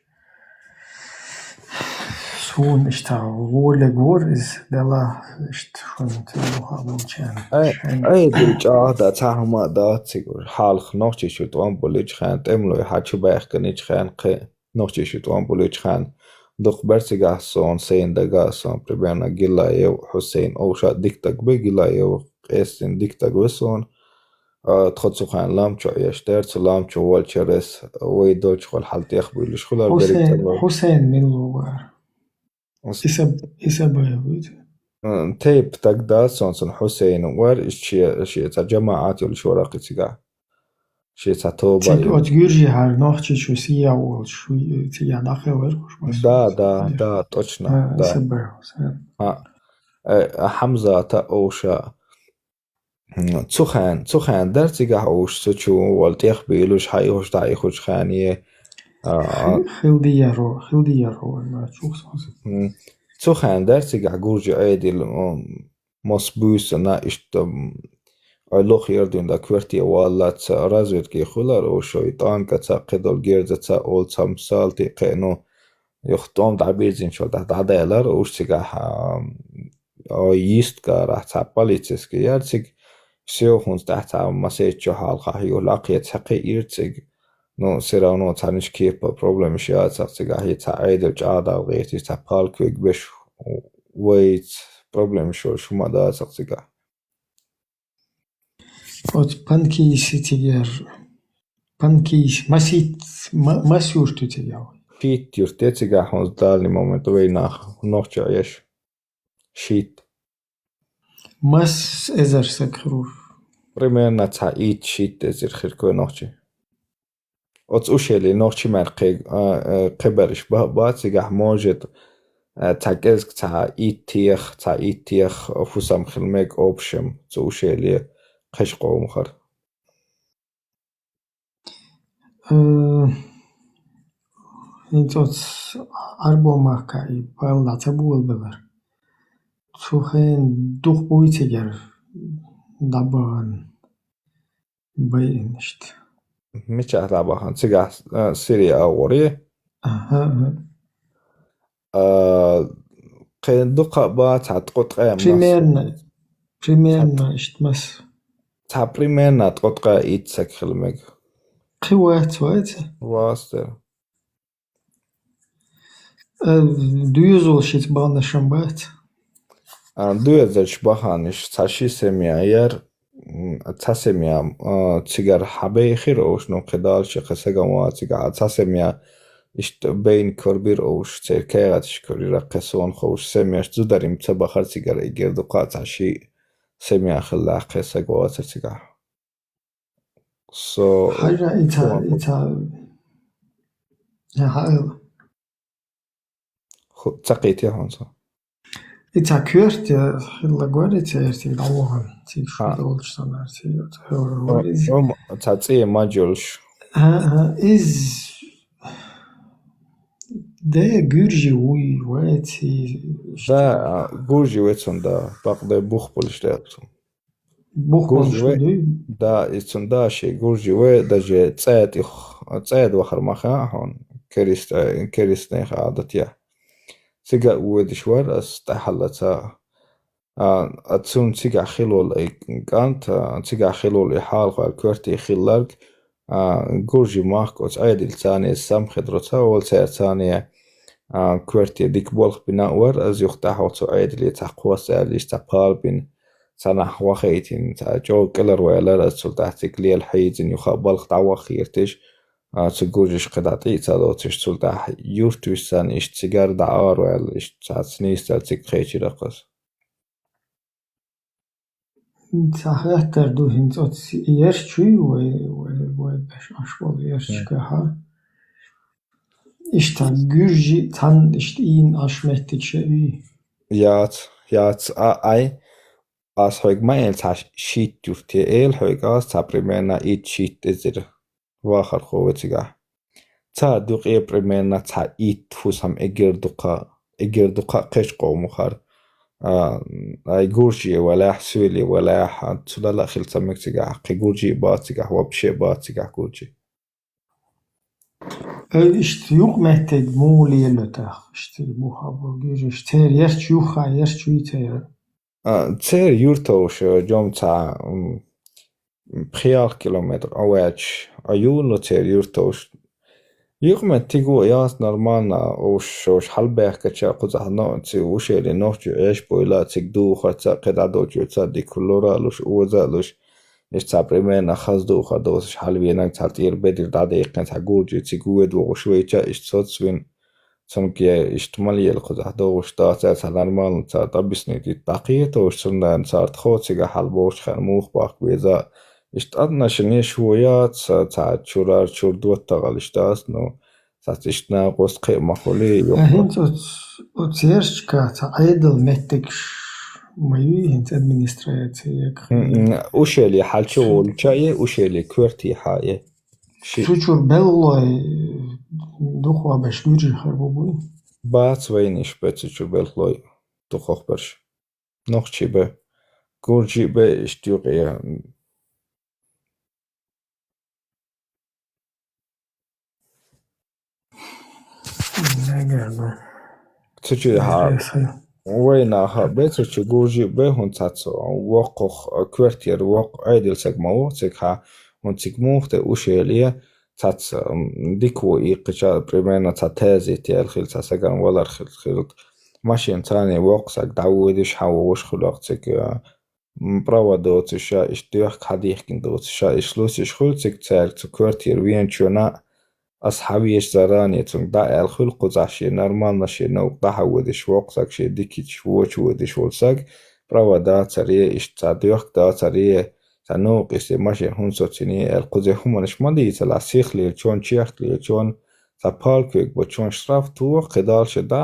суна иштта гӀоле гора иза, делахь иштта шуна ца юха болчарна. Ай, шайна. Ӏедал чӀагӀда цхьа хӀума а дац цига, хьалха Нохчийчу тӀом болчу хенахь, тӀемалой хьан чу баьхкинчу хенахь кхин. Нохчийчу тӀом болчу хенахь дукха бара цигахь суна, сайна дага суна, примерно, Гилаев Хьусейн, овша дика даг бе Гилаев, къестина дика даг ве суна. А, тхо цу хенахь лам чу Ӏеш дара, цу лам чу волчерас вай долчухула хьал тӀехбуьйлуш хуьлар берриг Хьусейн, тӀемалой. Хьусейн мила ву вара? Ас- Иса, Иса бай вуьйцу. М, тайп даг дац суна, цунна Хьусейн вара, иштта шен, шен цхьа жамаӀат йолуш вара кхин цигахь. Шен цхьа тоба цига йолуш. Оцу гуьржехьара Нохчийчу сиягӀ волчу шу, цига дӀакхевара уьш, масса. Да, да, да, точно, а, да. Иса бай ву, са. А, э, Хьамзата овша. М, цу хенахь, цу хенахь дара цигахь овша, цу чу вала тӀехбийлуш, хьаихуш, дӀаихучу хенахь, а, а. Хи-, хилдияро, хилдияро, вай ма чух сонза. М, цу хенахь дара цигахь гуржи Ӏедал, м, мос буьйсана иштта, м, ой лох ярдуьн да коьрте валлаца разведка хуьлар, овшой танкаца, кхидолу герзаца, олу цхьа салти кхе, ну, юха тӀом дӀабирзинчул тӀаьхьа дӀадаьлар, уж цигахь, а, ой йистгарахь цхьа полицейский яр цига, всё, хӀунца тӀаьхьа цхьа масейтчу хьалха юхла кхе цхьа кхе ир цига. Ну, всё равно цхьаннаш кепа проблемаш яцахь цигахь, и цхьа Ӏедал чӀагӀдал гӀерташ, цхьа палквиг беш вайца проблемаш йолуш хӀума дацахь цигахь. Оцу Панкиси цигер, Панкиси, Масит, Ма-, Мас юрт ю цигер. Шийтта юрт я цигахь хӀунца данный момент вай нах, нохчо Ӏеш. Шийтта. Мас эзар саг хир ву? Примерно цхьа итт-шийтта эзар хир кху нохчи. Оцу ушели нохчи мел кхе-, а, а, кхеберш ба-, бац, цигахь может, а, цхьа кӀезиг, цхьа иттех, цхьа иттех хӀусам хила мега общем, цу ушели кхечу къомахара. Э, хӀинца оцу Ӏарбо махка и балла ца болабелар. Цу хенахь дукха буй цигара дӀабахана байинашта. Мичахь дӀабахана? Цигахь, э, Сирия агӀор е? Аха, аха. А, кхин дукха а бац, цхьа ткъо ткъе масса. Примерно, примерно цхьа т-, иштта масса. Цхьа примерно ткъо-ткъаь итт саг хила мега. Кхы вац, вац? Вац тера. Э, доьзалшца баханарш бац? А, доьзалш баханарш, цхьа ши семья яр, м, цхьа семья, а, цигара хьабайхира уж, ну, кхы дальше кхы саг вац цигахь, цхьа семья иштта байна корабира уж, церан кагӀаташ корабира, кхы сона ховш семьяш зударий ца бахара цигара, эггара дукха цхьа ши семья хилла, кхы саг вацара цигахь. Со Хьажа, и ца, и ца, я хьайл. Ху-, ца кхийтий хьуна со? И ца коьрта хилла гори церан цига дӀавахана, цига шу А. долчу санар, цига ца хьора вари. Ом, ца цӀе ма жолуш. А, а, из де гуьржи вуй, вай ци Да, а, гуржи вецун, да, бакъ де бух болуш де цун. Бух Гуржи болуш вай, дуй? Да, и цун да ши гуржи вай, даже цӀе тӀе х-, цӀе вахар ма хаьа хьуна, керист-, керистнех Ӏадат я. Цига а воьдуш вара ас тӀаьхьалла ца. А, а цун цигахь хилла волу и кӀант, а, цигахь хилла волу и хьалха коьрте хилларг, а, гуржи махка оцу Ӏедалца царна самхедро ца волу цара царна, а, коьрте дика болх бина а вара, аз юха тӀаьхьо цу Ӏедале цхьа кхоссаьллиш, цхьа пал бина, цхьа нах вахийтина, цхьа чӀогӀа кӀелхьарваьллара аз цул тӀаьхьа цига лела хьийзина юха балха дӀаваххийра тиш, а, цу гуржиш кхидӀа тӀе а ца доцуш, цул тӀаьхьа юрт вуьссан иштта цигара дӀа араваьлла, иштта цхьацца нийсдала цига кхечира кхаза. Ца хеттар ду хӀинца оцу ерш чуй вай, вай, вай беш Ӏаш болу ерш Мгм. каха. Иштта гуьржи цхьанна иштта ийна Ӏаш меттиг ша уьй. Яц, яц, а, ай, ас хьоьга ма элла цхьа шийтта юрт, я эла хьоьга ас цхьа примерно итт шийтта эзар вахархо вай цигахь. Ца дукъе примерно цхьа итт фусам эгер дукха, эгер дукха кхеш къомухар. А, ай гуржи валахь, суьли валахь, а, цу дала а хила ца мега цигахь, кхи гуржи бац цигахь, вообще бац цигахь гуржи. Э, иштта юкъ меттиг муха лело тах, иштта буха бу гуьржиш, церан ерч юха, ерч юй церан. А, церан юртовш, э, жом ца, м, пхиалх километр а ваьча, а юлу церан юртовш. Юкъ меттиг ву яц нормально, уш, уш хьалбехкача кхузахь но, ци ушели нохчи Ӏеш бойла, циг духарца, кхидӀа дочуьца, дика лора а луш, оза а луш. Иштта цхьа примерно хаза духар доцуш хьалвенаг цхьа тӀера бедира дӀадеккхина цхьа гуржи цига воьду вогӀуш вайча, иштта соцвина. Цунга иштта ма лела кхузахь догӀуш дац, цхьа нормально цара объяснить итт дӀакхеталуш, цунна цара тхо цига хьалабогӀуш хенна муха бахка веза. Иштта отношенеш ву яц, цхьа чурар чур доттагӀалаш дац, ну, цхьацца иштта накъост кхиа ма хуьлий, А юкъа. хӀинца оц-, оцу ершка цхьа Ӏедал меттигаш ма юй хӀинца администрацияга М, хилла. м, ушели хьалчу волча е, ушели коьртехьа е. Ши- Цу чур белхалой дукхох беш гуьржи хир бу буй? Бац вайниш бе цу чур белхалой дукхох берш. Нохчи бе. Гуржи бе иштта юкъе. Нагахь бу. Цу чу хьа Интересно. Вай наха бе, цу чу гуржи бе, хӀун цац воккхах, коьртера воккха Ӏедал саг ма ву, цига хьа, хӀун цига муха тӀе ушеле, цац, м, дика ву иккхича, примерно ца тезет ял хил, ца саган валар хил, хил. Машин цани воккха саг дӀавуьдуш, хьан вовш хилах цига, м, права доцуша, иштта доьхка хьадихкина доцуша, иштта лусиш хуьлу цига цаьрга, цу коьртера венчуьна, ас хьавеш заране цунга дӀа аьлла хуьлу кхузахь шен нормально, шен новкъа дӀахьаводаш, воккха саг шен дикича вочу водаш волу саг, права дацаре, иштта цхьа доьхка дацаре, цхьа новкъа исе машина хӀун социне аьлла, кхузе хӀуманаш ма дийцалахь, сихлелчон, чехкалелчон, цхьа палквег бачон штраф туху, кхидӀа ши дӀа,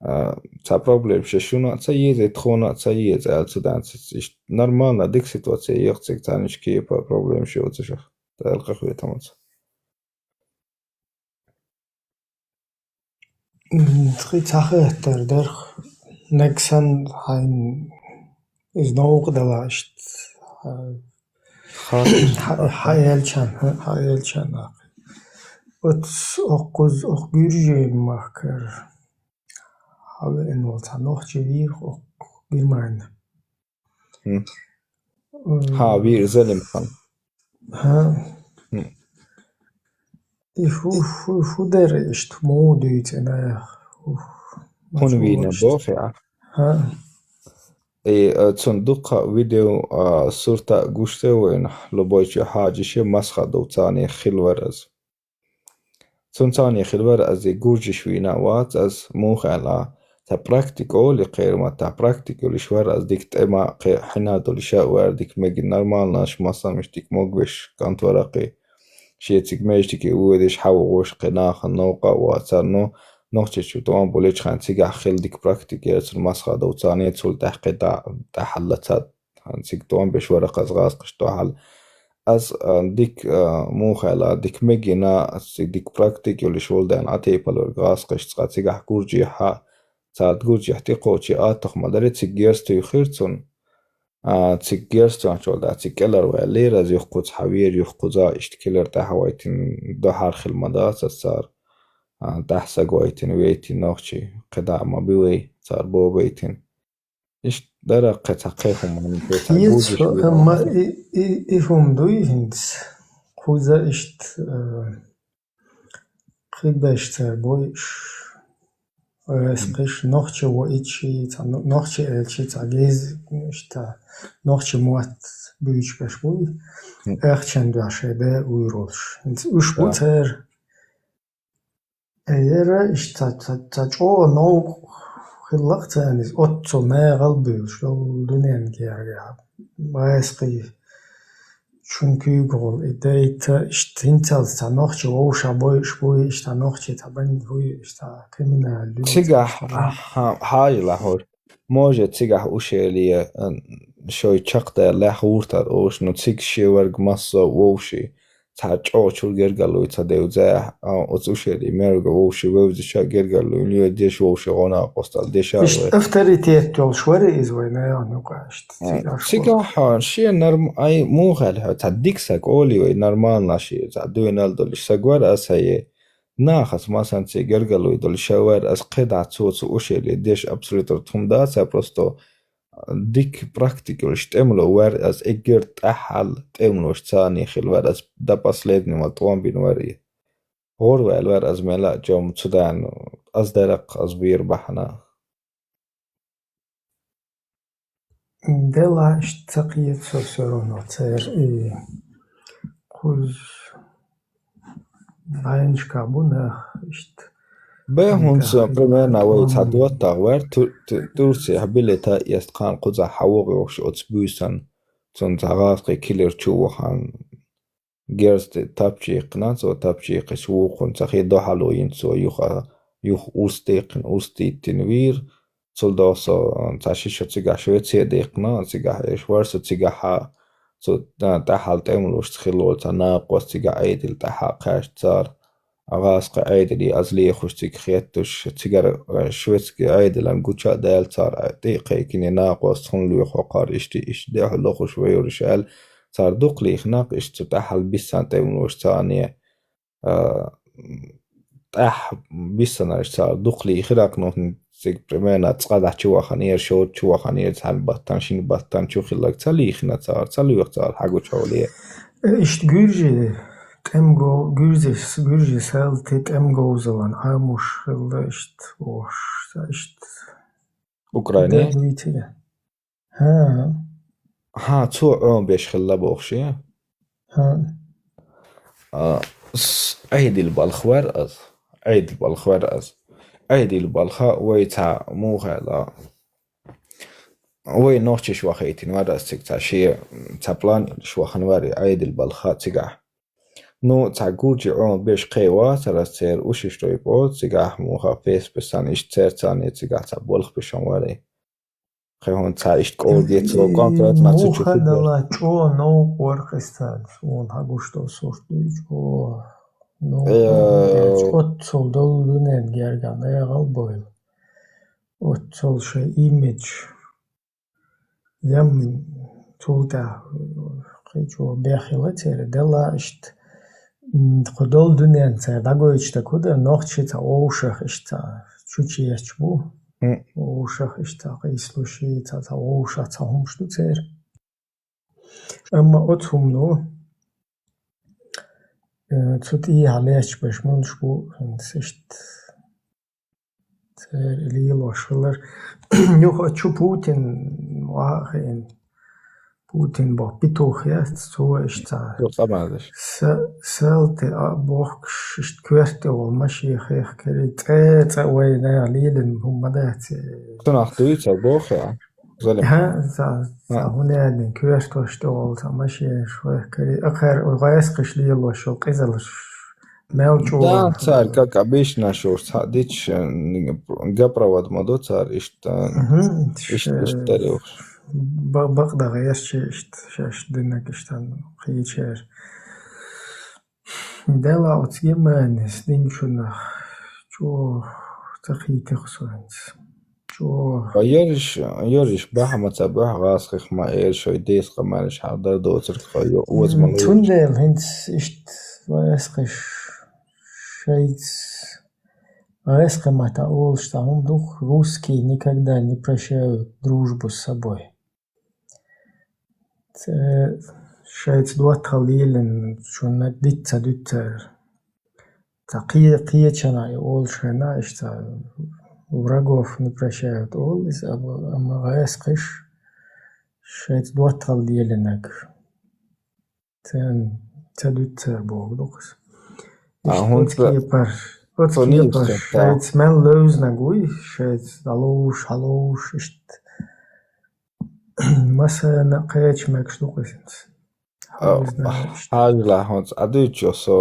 а, цхьа проблема ши шуна а ца еза, тхуна а ца еза аьлла цу данца. Иштта нормально, дика ситуация йоьху цига, цхьаннаш кепа проблема ши оцу шах. Далла къахетамаца. М, кхин цхьа хаттар дара. Нагахь санна хьайн иза новкъа дала иштта, а, Хаттар. хьа-, хьаелчан, хьаелчан аккхи. Оц оккхуз, окх гуьржийн махкара хьавеана волу цхьа нохчи вийра окх Германина. М. М, Хьа вийр залим хан. Хьа. Хм. И фу, фу, фу дера иштта, муха дуьйцу нах? Ух, хӀун мачо вийна иштта бохи а? Хьа. И, а, цун дукха видео, а, сурта гуш ца вайна, любой чу хьажа ше масха дов царне хилвар аз. Цун царне хилвар аз и гуржиш вийна вац аз, муха аьлла, цхьа практика оли кхерма, цхьа практика йолуш вар аз дика тӀема кхе хьина долуш а вар дика меги нормально аш масамаш дика могвеш кӀант варакхи. Шецига междике вуьйдеш хьавогӀуш кхе нахана новкъа а вацар, но нохчичу тӀом болечхьан цигахь хила дика практика яр цун масха дов царне цул тӀаьхьа кхе дӀа-, тӀаьхьалла ца Цига тӀом беш вара хаза гӀазкхаш тохьал. Аз, а, дик, а, муха аьлла, дик мегина, аз цига дик практика йолуш волу даьлла Ӏа тайпалвар гӀазкхаш цкъа цигахь гуржехьа, царна гуржехь тӀекхочий атах ма дари, цига герз туьйхира цунна. А, цига герз туьйхначул тӀаьхьа цига кӀелхьарваьллера, аз юха кхуза хьавера, юха кхуза иштта килар тӀаьхьа вайтина, дохьар хила ма дац аз цара. А, тӀаьхьа сагойтина вейтина нохчий, кхидӀа ма би вай, цара бобайтина. Иштта дара кхе цхьа кхе хӀума, кхе цхьа Иза гуржиш хӀу-, вина амма вац. И, и, и хӀума дуй хӀинца. Кхуза иштта, э, кхибеш цара бойуш, э, М. кхиш нохча воичи, цхьа но-, нохча элчи, цхьа гез, иштта, нохча мотт буьйчу беш буй. М. Эхчан дуьхьа шайн бер уйр волуш. ХӀинца уьш бу Да. цара. Э, яра иштта ца, ца, ца чӀогӀа новкъа хилла-кх царна иза, оццул мегӀал буьйлуш долу дуьненна гергахь. Майскхий чун куьйгахула и дайта иштта хӀинцалц цхьа нохча вовшах бойуш буй, иштта нохча цхьа бан буй, иштта криминал дуьйцу Цигахь, иштта. Хьа-, хьажала хьо. Може, цигахь ушеле, а, шой чекхдаьлла лаьхьа гӀуртар олуш, ну, цига шен верг массо а вовший. Цхьа чӀогӀа чуьра гергарлуй ца девзехь, а, оцу ушеле мерга вовший вевзича гергарлуй, лоьра деш вовший гӀо накъостал, деш а Иштта вай. Авторитет йолуш вара иза вай наьгӀан юкъа иштта, А, цигахь цигахь школа. Хьо, шен норм-, ай, муха аьлла хьо, цхьа дика саг олий вай, нормально шен, цхьа дуьйнал долуш саг вара аса е. Нахаца масанций гергарлуй долуш а вара аса кхидӀа цо цу ушеле деш абсолютно тхуна дац, а просто дика практика йолуш тӀемало вар аз, эггар тӀаьхьал тӀемалош царний хила вар аз, до последнего тӀом бина вар и. ГӀор ваьлла вар аз мела а чом цу даьлла, аз даракх, аз бийр бахьана. Делахь иштта ца кхета со всё равно церан и кхуз дӀайнашкахь бу нах иштта. Бехунца, примерно, вай цхьа доттагӀа вар, Ту-, Ту-, Турцехь билета эста кхана кхузахь хьан вогӀу йохуш оцу буьйсан, цунна цхьа гӀазкхий килар чу вахана. Герз тапча йикхина, цо тапча йикхича вукхунна ца хи дохьало йина цо юха, юха урс декхина, урс диттина вийра. Цул доху со, цхьа ши шо цигахь Швеция декхина, цигахь эш вара со цигахьа, цу, а, тӀаьхьал тӀемалошца хилла волу цхьа накъост цигахь Ӏедал тӀаьхьа кхаьчна цара. ГӀазкхи Ӏедале аз лехуш цига хетташ, цигара, а, шведский Ӏедалан гуча а даьлла цара, а, тӀе а кхайкхина, накъост хӀунда лоьху хӀокхара, иштта, иштта дехьа лохуш вайориш аьлла, цара дукха лийхина-кх, иштта цу тӀаьхьал биссана тӀемалош царне, а, тӀаьхьа биссанарш цара дукха лийхира-кх, ну, цига, примерно, цкъа дӀа чу ваханера, шорта чу ваханера, цхьана баттана, шина баттана чу хилларг ца лийхина цара, ца лоьху цара хьагучу хьоле. Иштта гуьржи, тӀемгов-, гуьржи, гуьржи салти тӀемговзалан Ӏамош хилла иштта, ош, ца иштта. Украине? Дан дуьйцура. ХӀа. ХӀа, цо Ӏомабеш хилла бохуш я? ХӀа. А, с-, Ӏедал балха вар аз. Ӏедал балха вар аз. Ӏедал балха вай цхьа муха аьлла. Вай нохчаш вахийтина вар аз цига цхьа шен, цхьа план йолуш вахана вар и Ӏедал балха цигахь. Ну, цхьа гуржи Ӏомабеш кхе вацара аз церан ушиш тойпо, цигахь муха пес-песан иштта церцане цигахь цхьа болх беш ван вар и. Кхин хӀунда цхьа иштта кӀовдецо, конкретно цу чу муха хӀу дала чӀогӀа новкъа вара кхестан, суна хьан гуш долу сурт дуй чӀогӀа новкъа вара. Э, оццул долу дуьненна гергахь дагӀал бойла. Оццул шайн имидж. Ям цул тӀаьхьа кхин чӀогӀа бехила церан дала иштта. М, кху долу дуьненна цара дӀагойтуш дерг хӀу дара, нохчий цхьа вовшах иштта чу чечаш бу. М. Вовшах иштта къийсалуш, цхьа, цхьа вовшах цхьа хӀумаш ду церан. Амма оцу хӀумано, э, цу тӀехьа лаьтташ берш муьлш бу, хӀинца иштта церан лелош хилар. Юха чу Путин, ваха хиъна, Путин боху петух яц, цо иштта Цо къамелаш. Са-, салти а бохкуш, иштта коьрта тӀе волу машен хехкарий, цӀе, цӀа вайна лелина хӀума ма дац. Цунах дуьйцу а боху, а? Залим. ХӀа, за, за А. хӀунда аьлла, коьртош тӀе волу цхьа машенаш хехкарий, акхар гӀаскхиш лелош йолу къизалш мел чӀогӀа. Да, цара как обычно шуьш цхьаъ дича, гапровод ма ду цара иштта, Мгм. иштта, иштта даруш. Ба-, бакъ дан гӀерчи иштта, шаьш динарг иштта кхечара. Дела оцу Германис динчунах чӀогӀа ца кхийтира со хӀинца. ЧӀогӀа. Ткъа ерриш, ерриш баха ма ца баьхьа гӀаскхих ма эр шайн деса къамелаш хьардар доцург тхо йо-, оза ма М, луьйш. Цундела хӀинца иштта гӀаскхиш шайца гӀаскхи маттахь олуш цхьа хӀума ду-кх: «Русские никогда не прощают дружбу с собой». Цу шайца доттагӀалла лелина шуна диц ца дуьту цара. Цхьа кхе-, кхечанхьа и олуш хенахь, иштта цхьа врагов не прощают олу иза, амма, амма гӀаскхиш шайца доттагӀалла лелинарг. Царна ца дуьту цара бохург ду-кх иза. А, иштта хӀунда оцу кепара, оцу цо кепара нийса шайца мел левзинарг вуй, шайца дӀаловш, хьаловш, иштта. Массарна а кхечу мегаш ду-кх иза хӀинца. А, хьажалахь, хӀинца Ӏа дуьйцучух со,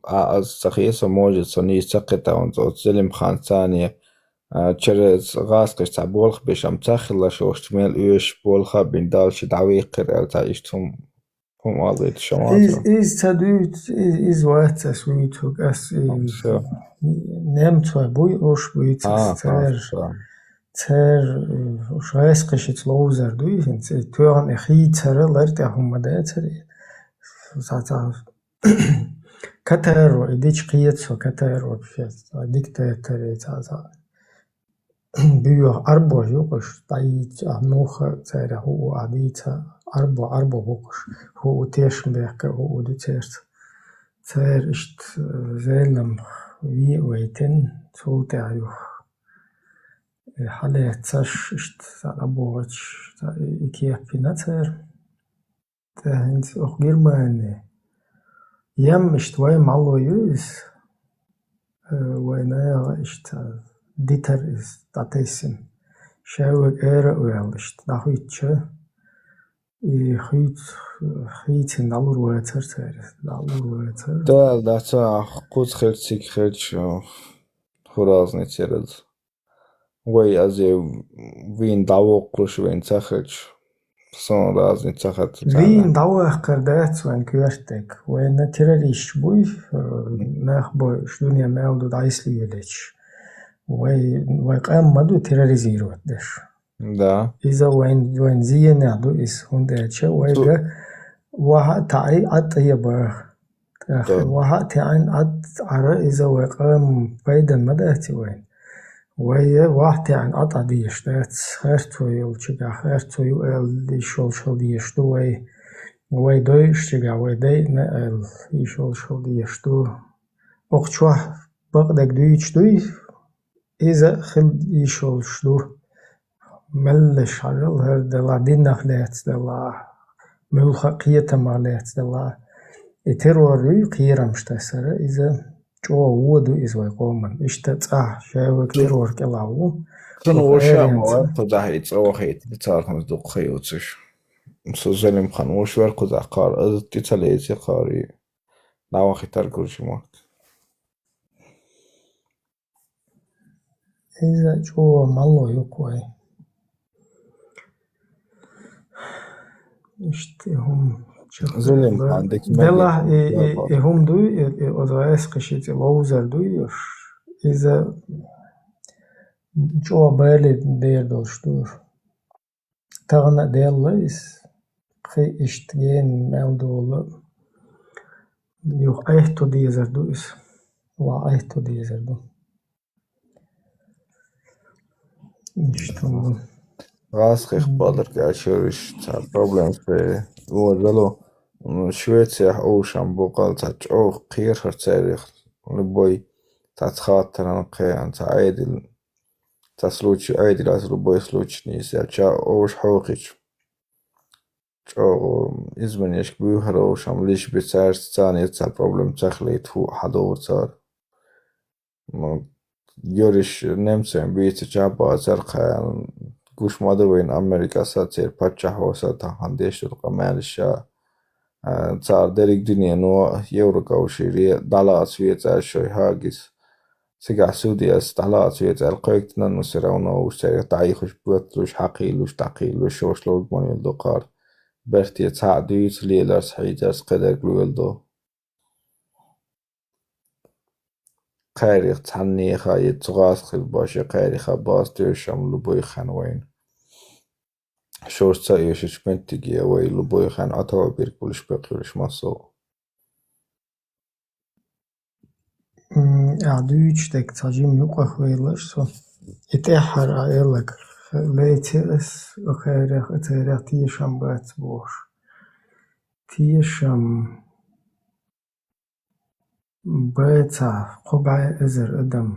а, аз ца хета, со, может, со нийса ца кхета, хӀинца оцу Зелимханца царна, а, через гӀаскхиш цхьа болх беш, амма ца хилла шаьш мел оьшуш болх а бина, Далла ши дӀавеккхира аьлла, цхьа иштта хӀума, хӀума алийта шо ма Иза, ца. Иза ца дуьйцу, иза, иза вац ас вуьйцург, ас и Всё. немцой буй, уьш буьйцу А, ас церан. Всё. Церан, э, уьш гӀаскхишца ловзар дуй хӀинца, и тоьхна и хийцара лар тӀехь хӀума дацара. Цхьа, цхьа катаро, и дича кхета со, катаро, вообще, цхьа диктатор, и цхьа, цхьа буьйха Ӏарбош ю-кх уьш, дӀайийца, ахь муха церан хӀуъу ахь дийца, Ӏарбо, Ӏарбо бу-кх уьш, хӀуъу тешнабехкар, хӀуъу ду церца. Церан иштта, э, Зелимха вен а вайтина, цул тӀаьхьа юха И хьалаьццаш, иштта, цхьа дӀабогӀучу, цхьа и, и кеп йина цара. ТӀаккха хӀинца оха Германи. Ям иштта вай мало ю иза. Э, вай наха иштта дитар иза, дӀатесна. Ша вай ара а ваьлла, иштта, дӀахуьйтуча. И хийц-, хийцина дӀалур вацара цара, дӀалур вацара. Да, да, ца кхуза хилча, цига хилча, фу разница яра иза. Вай азе вийна дӀавоккхуш, вийна ца хилча, сон разница ца хилча. Вийна дӀаваккхар дац вайн коьртаниг. Вайна террористаш буй, э, нах бойуш, дуьне мел ду дӀайсла йолуьйтуш. Вай, вай къам ма ду терроризировать деш. Да. Иза вайн, вайн зенехь ду иза, хӀунда аьлча вайга ваха а таӀий, Ӏад а тӀе баха. ТӀаккха ваха а таьӀна, Ӏад Ӏара иза вай къам пайдана ма дац вайн. Вай ваха а таьӀна, Ӏад Ӏа дезаш дац, харцо йолчигахь, харцо ю аьлла, йиш йолуш хила дезаш ду вай. Вай дойуш чигахь, вай дайъина аьлла, йиш йолуш хила дезаш ду. Окху чохь бакъдерг дуьйцуш дуй, иза хила йиш йолуш ду. Меллаша хьажал хӀара делахь, динах лаьцна делахь, муьлхха а кхетамах лаьцна делахь. И террор юй, кхерамаш тасар, иза чӀогӀа вон ду иза вай къоман. Иштта цӀахь, ша вайга террор кӀелахь ву. Цунна вуьш а ма вара кхузахь и цӀа вахийта, царах хӀинца дукха хан йоцуш. Со Зелимхан вуьш вара кхузахь кхара, аза тӀе ца леце кхара и дӀавахийтар гуржий мохк. Иза чӀогӀа мало ю-кх вай. Иштта и хӀума чекх Зелимхан дика ма делахь, и, и, и хӀума дуй, и, и оцу гӀаскхишца ловзар дуй уьш. Иза чӀогӀа бале дер долуш ду уьш. Тахана а делла иза, кхин иштта гена мел дола, юха Ӏехто дезар ду иза. Ва Ӏехто дезар ду. Иштта ву. ГӀаскхих бадарг аьлла шераш цхьа проблема ца О, жало, м, Швецехь овшам бу кхалла цхьа чӀогӀа кхерхар царех, любой цхьацца хаттаран кхеан, цхьа Ӏедил, цхьа случай Ӏедил ас, любой случай нийса, ча овш хьохича. ЧӀогӀа изменешка буьйхар овшам, лиш би цаьрца царна цхьа проблема ца хилийта хӀу хьадовр цара. Ну, йориш немцойн бийца чаббацар кхаьн, гуш ма ду вайн Америкаса церан паччахьо са тахана деш ду къамаьлаш ша. А, цара дерриг дуьнено, Еврокавшире, дӀалаца вецӀар шоай хьагис. Цигахь судьяс дӀалаца вецӀар кхойкхина, ну, всё равно уж царех дӀаихуш, ботталуш, хьакхийлуш, дӀакхийлуш, шоаш ловрг ма вилла ду кхара. Берте цхьаъ дуьйцу, леларца, хьийзарца кхидерг лоьла ду. Кхаьрих цхьаннеха я цу гӀазкхила башха кхаьриха база тоьшам любой хан вайна. Шоаш ца оьшучу меттиге вай любой хан Ӏатовбирг болуш бекхуьлуш массо а. М, ахь дуьйцуш дерг цхьа жима юкъахвелаш со. И тӀаьххьара а эллаг лайце ас, а кхаьрех, а царех тешам бац бохуш. Тешам баьцахь, кхо бӀе эзар адам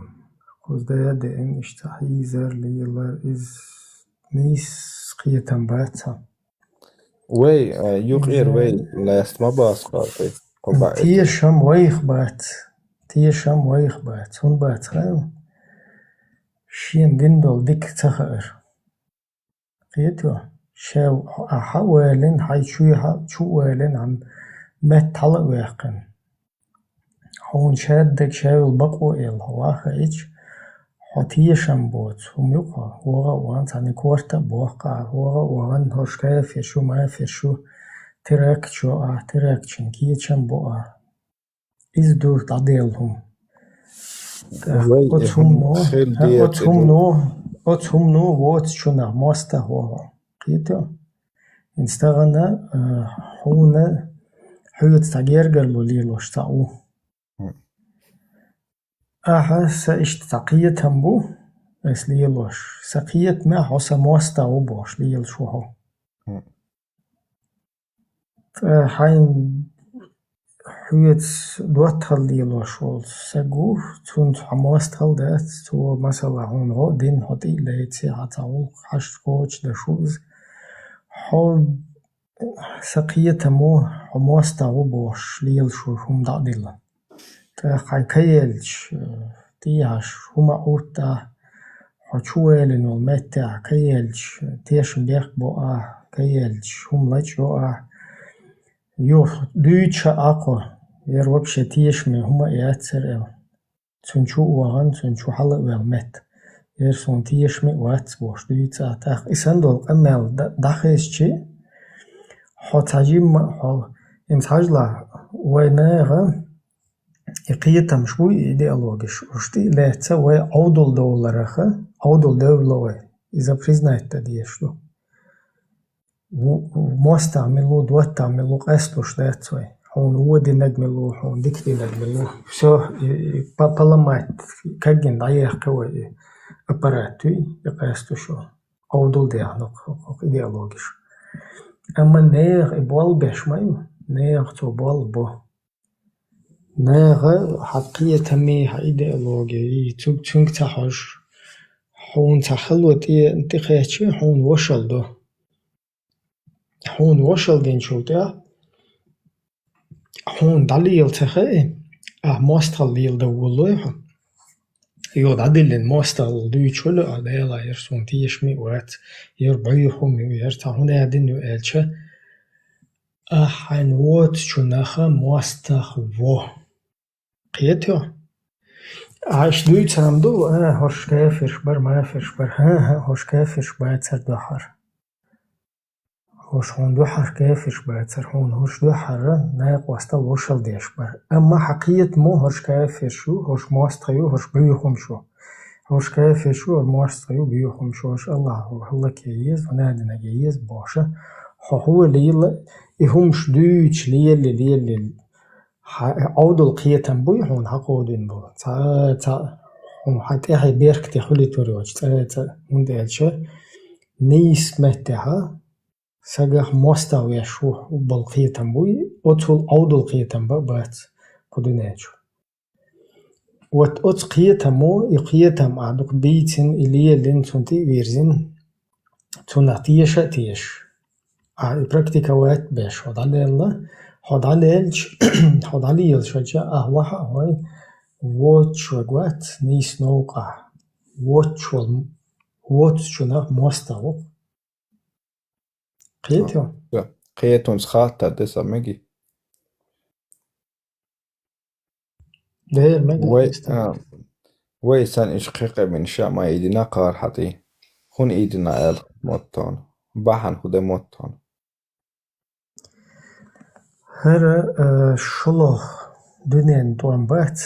кхуза деана, иштта хьийзар, лелар, иза нийса кхетам бац хьан. Вай, а, юкъера вай лаьцна ма бац кхара тхе, кхо бӀе эзар. Тешам вайх бац. Тешам вайх бац. ХӀунда бац хаьий? Шена дина долу дика ца хаар. Кхетий? Шаьв хьа а валийна, хьайн чу а, чу а валийна, хьан метта хьала а ваьккхина. Хьуна шадерг шаьвла бакъо элла хьо вахийча, хьо тешам боцу хӀума ю-кх хьо, вогӀа а ван, цхьана корта а бохку ахь, вогӀа а вахана, хӀорш кафир шу, мафир шу, теракт шу ахь, терактчун кечам бо ахь. Иза ду дӀаделла хӀума. ТӀаккха оцу хӀумано, хӀа, оцу хӀумано, оцу хӀумано воцучунах мостагӀа ву хьо. Кхетий? ХӀинца тахана, а, хьуна хьоьца цхьа гергарло лелош цхьаъ ву. Ахьа сан иштта цхьа кхетам бу, ас лелош. Сан кхетамехь хьо сан мостагӀа ву бохуш лелаш ву хьо. Ткъа хьайн хьоьца доттагӀалла лелош волу саг ву, цунца хьо мостагӀалла дац, цо, масала, хьуна гӀо а дина, хьо тӀе а лаьцна, хьан цхьа гӀуллакх хьашт кхочушдан шу иза. Хьо сан кхетам ву, хьо мостагӀа ву бохуш лелаш ву хӀума дӀа а дилла. ТӀаккха хьайн каелча, тӀехьаш хӀума а Ӏутту ахь, хьо чу валийна волу меттехь каелча, тешам бехк бо ахь, каелча, хӀума лачкъо ахь. Юха дуьйцуш а Ӏа кхо, яра вообще тешаме хӀума а яцара аьлла. Цунна чу а вахана, цунна чу хьала а ваьлла метта. Яра суна тешаме а вац бохуш дуьйцу ахь. ТӀаккха и санна долу къамел д-, дӀахезчи, хьо цхьа жимма а хьо, хӀинца хьажалахь, вай наха, и кхетамаш буй, и идеологиш, уьш тӀе а лаьцна вай Ӏовдал довлараха, Ӏовдал девлла вай. Иза признать дан дезаш ду. Ву-, ву-, мостагӀа мила ву, доттагӀа мила ву къасталуш дац вай. Хьуна вон динарг мила ву, хьуна дика динарг мила ву. Всё, и, и по-, поломать, кагйина дӀаехкхи вай и аппарат, и, и къасталуш ву. Ӏовдал дехна кху-, кху-, кху идеологиш. Амма нехан и болх беш ма ю, нехан цо болх бо. Наха хьан кхетаме, хьан идеологи, и цуьнга, цуьнга ца хьожуш, хьуна цхьа хало тӀе, тӀекхаьччи, хьуна вошалла до. Хьуна вошалла динчул тӀаьхьа, хьуна дӀалела ца хаьа, ахь мостагӀалла леладан волалой хьо. Юха дӀадиллина мостагӀалла дуьйцуш хуьлу, а, Дела, яра суна тешаме а вац, яра бӀуьйхьума ю, яра цхьа хӀун а дина ю аьлча, ахь хьайн воцучу наха мостагӀа во. Кхетий хьо? Ахь иштта дуьйцург ду, а, хӀорш кафирш бара, мафирш бара. ХӀан-хӀа, хӀорш кафирш бацара дуьххьара. ХӀорш хьуна дуьххьара кафирш бацара, хьуна хӀорш дуьххьара накъостал вошалла деш бара. Амма хьан кхетамо хӀорш кафирш ю, хӀорш мостагӀа ю, хӀорш бӀуьйхьума шу. ХӀорш кафирш ю, хӀорш мостагӀа ю, бӀуьйхьума шу, хӀорш Аллахьо хӀаллакъе еза, хӀун а динарг еза бохуша. Хьо хьо лела, и хӀумаш дуьйцуш лелале, лелале. Хьан Ӏовдал кхетам буй хьуна хьан кховдийна бу? Цхьа, цхьа, хьуна хьан тӀаьхье беркате хуьлуьйтур йоцу, цӀа, цӀа, хӀунда аьлча нийса меттехьа сагах мостагӀа веш ву болу кхетам буй, оцул Ӏовдал кхетам ба а бац кху дуьнен чу. Вот оцу кхетамо, и кхетам ахь дукха бийцина, и лелина, цунна тӀе а вирзина, цунах теша а тешаш. Ахь и практиковать беш хьо дӀалелла, хьо дӀалелча, хьо дӀалелаш хилча, ахь вахьа а хьой, воцуш вац нийса новкъахь, воцуш волу, воцучунах мостагӀа ву. Кхетий? Всё. Кхетонца хаттар де сан меги. Дера мега Вай, а, вай сан иш кхекъемин ша ма идина кхар хьатӀи. ХӀун идина аьлла моттон? Бахьана хӀу де моттон? ХӀара, а, шолгӀа дуьнен тӀом бац.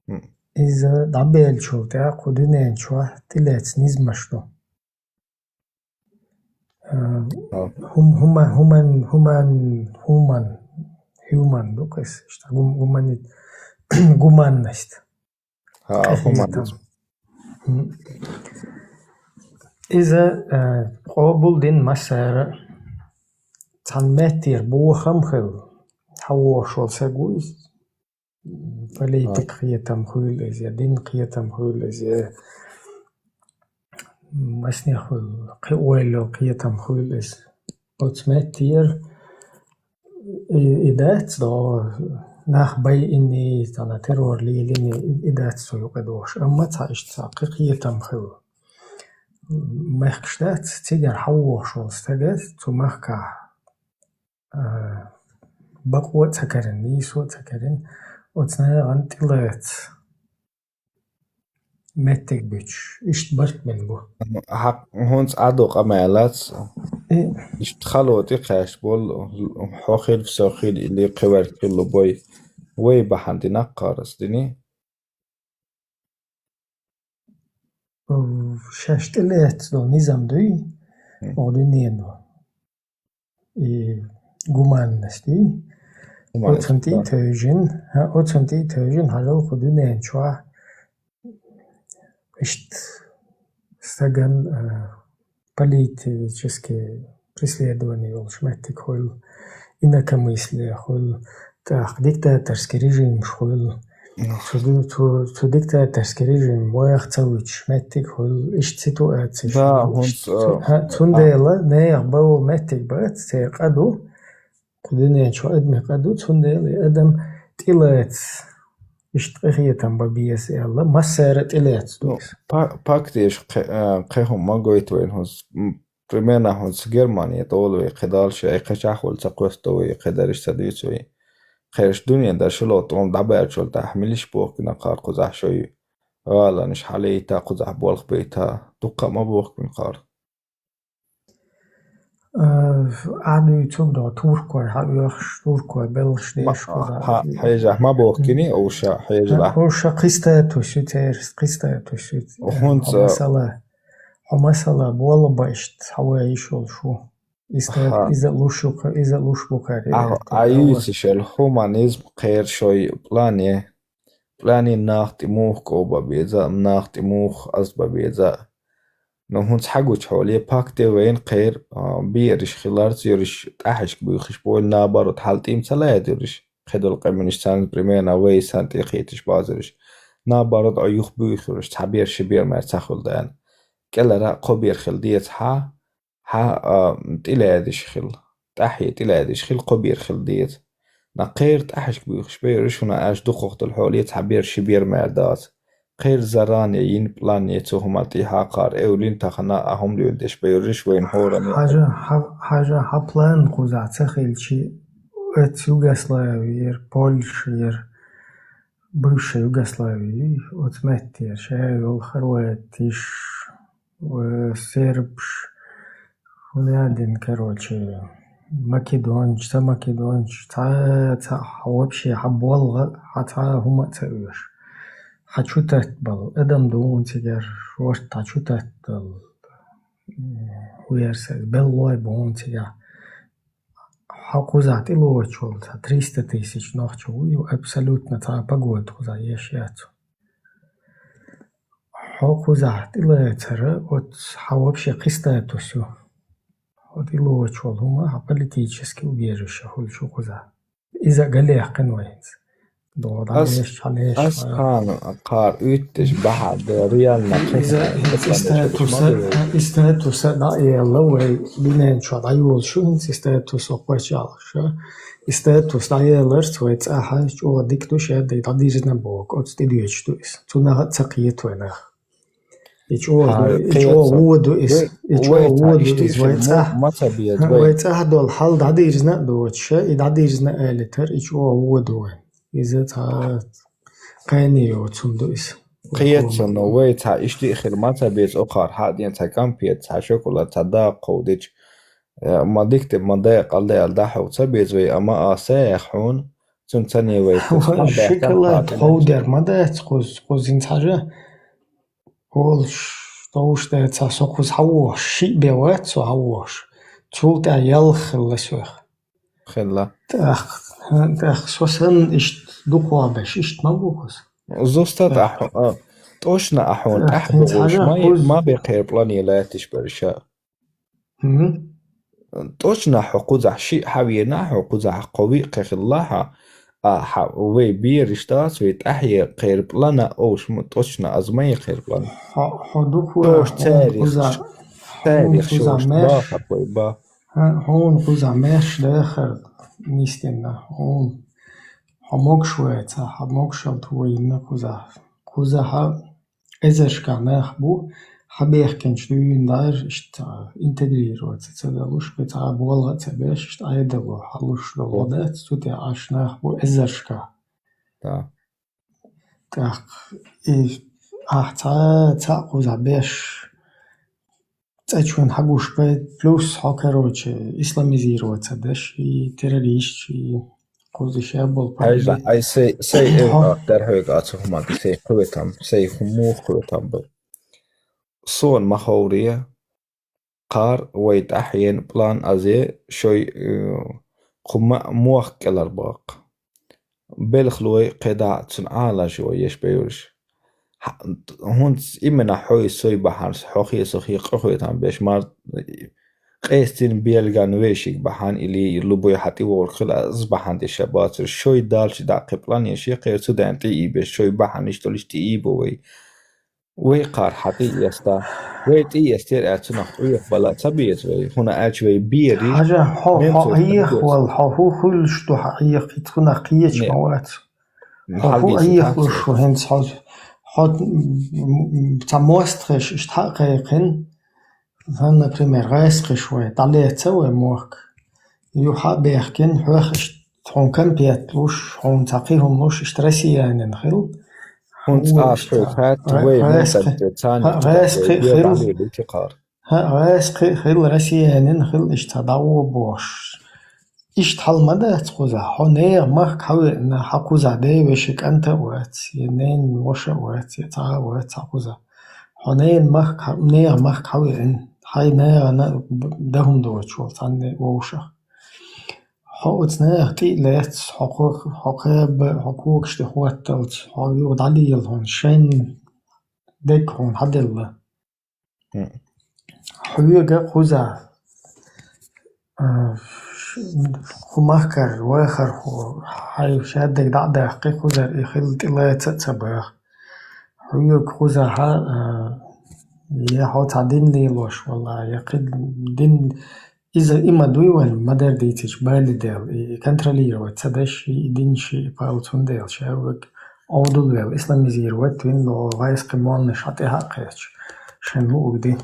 М. Иза дӀабеллачул тӀаьхьа кху дуьнен чохь тӀелаьцна низамаш ду. Э, А. хум-, хума-, хуман-, хуман-, хуман, human ду кхес, иштта гум-, гумани-, гуманность. А, Къахетам. Гуманность. М. Иза, э, къобал дина массара цхьана меттера бохам хилла, хьан вохуш волу саг ву иза. Политик А. кхетам хуьлу иза, я дин кхетам хуьлу иза, я маснех хуьлу, кхин ойла йолу кхетам хуьлу иза. Оцу меттера и, и дац до, нах байинний, цхьана террор лелиний, и, и дац цо юкъа дохуш. Амма цхьа иштта цхьа кхин кхетам хуьлу. Мехкаш дац, цигара хьан вохуш волу стага, цу махкахь а, бакъо а ца карина, нийсо а ца карина, оцу нахана тӀелаца меттиг буьтуш, иштта барт бина бу. Хьан-, хӀунца Ӏадо къамел лац, И иштта хало тӀекхаьчна болу, хьо хила, со хила, или кхин верг хила бой, вай бахьана дина кхарас дини? Шаьш тӀелаьцна долу низам дуй, Мгм. оха дуьненан и гуманность дуй. Гуманность, Оцунна тӀе а да. тевжина, хӀа, оцунна тӀе а тевжина, хьажал кху дуьнен чохь иштта стаган, а, политический преследование йолуш меттиг хуьлу, инакомыслие хуьлу, тӀаккха диктаторский режимаш хуьлу. Ну. Цу ди-, цу, цу диктаторский режим вайх ца вуьтуш меттиг хуьлу, иштта ситуацеш Да, хуьлу, хӀунца, иштта цу-, а, хӀа, цундела нехан бан волу меттиг бац, церан къа ду, кху дуьнен чу адамийн къа ду, цундела и адам тӀелаца, иштта къинхетам бан беза аьлла, массара а тӀелаьцна ду Ну, иза. па-, пактеш кхе-, а, кхин хӀума ма гойту вайна хӀунца, м, Примерно хӀунца Германи тӀе олу вай кхидӀа ша, и кхечахь волу ца кхоьссадо вай, кхидӀараш ца дуьйцу вай. Кхераш дуьнен дара шило тӀом дӀабаьллачул тӀаьхьа милиш бохкина кхара кхузахь шо ю. ГӀаланаш хьалайта, кхузахь болх байта, дуккха а ма бохкина кхара. Э, Ӏа дуьйцург до туркой хьаоьхуш, туркой белхаш Ма-, деш кхузахь. хьа-, хьежахь ма бохкиний, овша хьежахь. Овша кхин статус ю церан, кхин статус ю. ХӀунца Хьо масала, хьо масала болу ба иштта, хьо вай йиш йолуш ву. Иштта Аха. иза луш ю кха-, иза луш бу кхара. Ахьа, а юьйцуш йолу хуманизм кхеран шой плане, плане нах тӀе муха кӀобан беза, нах тӀе муха аз бан беза. Но хӀунца хьагучу хьоле пакте вайна кхера, а, бераш хиларца, юриш тӀаьхьашка буьйхуш бойла, наоборот, хьал тӀе ма ца лаьдуьриш. Кхидолу къаьмнаш царна примерно вай санна тӀе кхеташ базараш. Наоборот, а юха буьйхуьраш, цхьа бер ши бер мара ца хуьлу даьлла. КӀелара а кхо бер хила деза хьа, Хьан, а, тӀелаьдаш хила. ТӀаьхье тӀелаьдаш хила, кхо бер хила деза. Нах кхера тӀаьхьашка буьйхуш бевр, шуна аьлча дукхах долу хьоле цхьа бер ши бер мара дац. Кхера заране йина плане цу хӀума тӀехьа кхара эвлина тахана а хӀума лоьдеш бевриш вайна хӀоранна. Хьажа, хьа-, хьажа, хьан план кхузахь ца хилчи, оцу Югославера, Польшера, бывшая Югославия, оцу меттера, ша йолу хорватиш, э, сербш, хӀун яа дина, короче, македонч, ца македонч, цхьа, цхьа, хьан вообще, хьан болгӀа, хьан цхьа хӀума а ца оьшу. Хьан чу татта бала, адам ду хьуна цигара, шорта хьан чу татта бала, м, версия, беллой бу хьуна цигахь. Хьо кхузахь тӀелоцуш волу цхьа триста тысяч нохчо ву, ю абсолютно цхьа а погода кхузахь еш яц. Хьо кхузахь тӀелацара, оцу хьан вообще кхин статус ю. Хьо тӀелоцуш волу хӀума хьан политически убежище хуьлуш ву кхузахь. Иза галехкина вай хӀинца. ДогӀу Ас, дӀалеш, хьалеш, ас вай. Кхана, кхара уьтташ бахьа де реально Иза, кхин иза статуса, ма бу. И статуса дӀаелла вай, дуьнен чохь дӀайолуш ю хӀинца и статус окху пачхьалкхаша. И статус дӀаелларца вай цӀахь чӀогӀа дика ду, шаьрда дӀадирзина боху, оцу тӀедоьдуш ду иза. Цунах а ца кхета вай нах. И чӀогӀа, Хьан и кхета чӀогӀа сан? Вон ду иза, Вай, и чӀогӀа вай цхьа вон ду иза, иштта вай цӀахь. Ма ца беза, вай. Вай цӀахь долу хьал дӀадирзина а доцуша, и дӀадирзина алийтар, и чӀогӀа вон ду вайн. Иза цхьа кхане йоцун ду иза. Кхета сан, но вай цхьа иштта а хир ма ца беза, окхара хьаъ ден цхьа конфет, цхьа шоколад, цхьа дакъа кховдича, э, ма дика де, ма дакъа кхалла аьлла дӀахьо ца беза вай, амма а саьхьа хьуна, цунна ца не вай. Вай шоколад кховдер ма дац кхуза, кхуза хӀинца хьажа. Олуш, товш дерца со кхуза хьан вохуш, шиъ бен вац со хьан вохуш. Цул тӀаьхьа ялх хилла соьх. Хилла. ТӀаккха, тӀаккха со санна иштта дукхох беш, иштта ма бу кхуза. Зуста тӀаккха, а, точно а хьуна тӀаьхьа догӀуш ма, ма бен кхеран плане лаьтташ бара ша. Мгм. Точно хьо кхузахь шиъ хьан вийна, хьо кхузахь кхо виъ кхин хилла хьан, а, хьан вай бераш дац, вай тӀаьхье кхеран плана, оуш ма, точно аз ма е кхеран плана. Хьо, хьо дукха Тош хьуна царих, кхуза, царих хьуна кхуза шош меш, баха кхой ба. Хьуна кхуза меш дахар нистина, хьуна. Хьо могуш ваца, хьо могушалла ту вайна кхуза. Кхуза хьан эзаршка нах бу, хьабехкинчу дуьйна даже иштта интегрироваться ца далуш, кхин цхьа болга а ца беш, иштта Ӏедало хьалуш долу дац, цу тӀехь Ӏаш нах бу эзаршка. Да. ТӀаккха и ахь цхьа, цхьаъ кхузахь беш, цӀа чун хьагуш бай, плюс хьо, короче, исламизироваться деш, и террорист, и кхуза шаболу Хьайжа, паргӀат. Ай сай, сай эвлакъ дар хьоьга а цу хӀуманга, сай кхетам, сай хӀума кхетам бай. Сон ма ховре, кхар вай тӀаьхьен план азе, шой, э, кху ма-, мох кӀелар баккха. Белхалой кхидӀа цунна Ӏалаш вай еш бевраш. Хьа-, хӀунца именно хьой сой бахьанца, хьо хе со хе къахетам беш мар, къестина белган вешиг бахьан или лубой хьан тӀе вогӀург хила аз бахьан тӀе ша бацар. Шой далчи дӀа кхин план еш, я кхер цу дан тӀе и беш, шой бахьан иштта лиш тӀе и бу вай. Вай кхар хьан тӀе эста. Вай тӀе эстера аьлла цунах Ӏеха бала ца беза вай. ХӀуна аьлча вай бери. Хьажа, хьо, хьо Ӏеха вал, хьо хӀу хуьлуш ду хьан Ӏеха, хӀиц хӀунах кхеча ма вац. Хьо хӀу Ӏехалуш шу хӀинца хьо, хьо, м, м, ца мост хеш, иштта хьа а кхайкхина. Сан, например, гӀайсакхиш вай, дӀалеца вай мохк. Юха а бехкина, хьоьх иштта хьуна конфет луш, хьуна цхьа кхин хӀума луш, иштта россиянин хила. ХӀунца аз хьоьга хаьтту, вай гӀайсакхи-, муьлхха де царна хьа, гӀайсакхи хила. ХӀа, гӀайсакхи хила, россиянин хила, иштта дӀагӀо бохуш. Иштта хьал ма дац кхуза. Хьо нехан махка хьан веана, хьан кхуза ден вешин кӀанта а вац, я ненан ваша а вац, я цхьа а вац хьан кхуза. Хьо ненан махка, нехан махка хьан веана, хьайн нахана д-, дан хӀума доцуш волу цхьанне вовшах. Хьо оцу нехан тӀе а лаьцна, хьо кхо-, хьо кхаба, хьо когаш тӀе хӀотталц, хьо юха дӀадийла хьуна шайн дегга хьуна хьаделла. Мгм. Хьоьга кхуза, а, ш-, кху махкара вахархо, хьайн шадерг дӀа а даккхи, кхузара и хила тӀелаца а ца баха. Хьоьга кхуза хьан, а, я хьо цхьа дин лелош вала, я кхин дин, иза и ма дуй вайн, ма-дарра дийцича, бали дел, и контролировать ца деш, и дин ши, и пал цундела ша вег Ӏовдал вел, исламизировать вин, но вайс кхин молланаш хьан тӀе хьа а кхеча, шайн луъуг ди.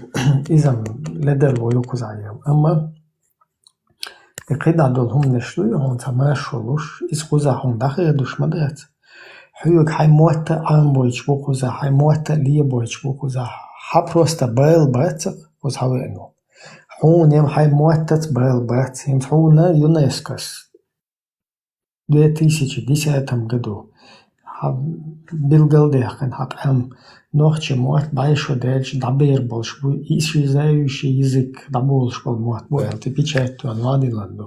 Иза-м ледарло ю кхузахь ел. Амма и кхидӀа долу хӀуманаш дуй, хьуна цхьа маршо луш, иза кхузахь хьуна дӀахедуш ма дац. Хьоьга хьайн мотт а Ӏамабойтуш бу кхузахь, хьайн мотт а лебойтуш бу кхузахь. Хьан просто бала бац кхуза хьан веана. Хьуна ям хьайн моттаца бала бац, хӀинца хьуна ЮНЕСКОс две тысячи десятом году хьан билгалдаьккхина хьан къам, нохчийн мотт бӀешо даьлча дӀабер болуш бу, исчезающий язык дӀаболуш болу мотт бу аьлла, тӀе печать тоьхна ладиллан ду.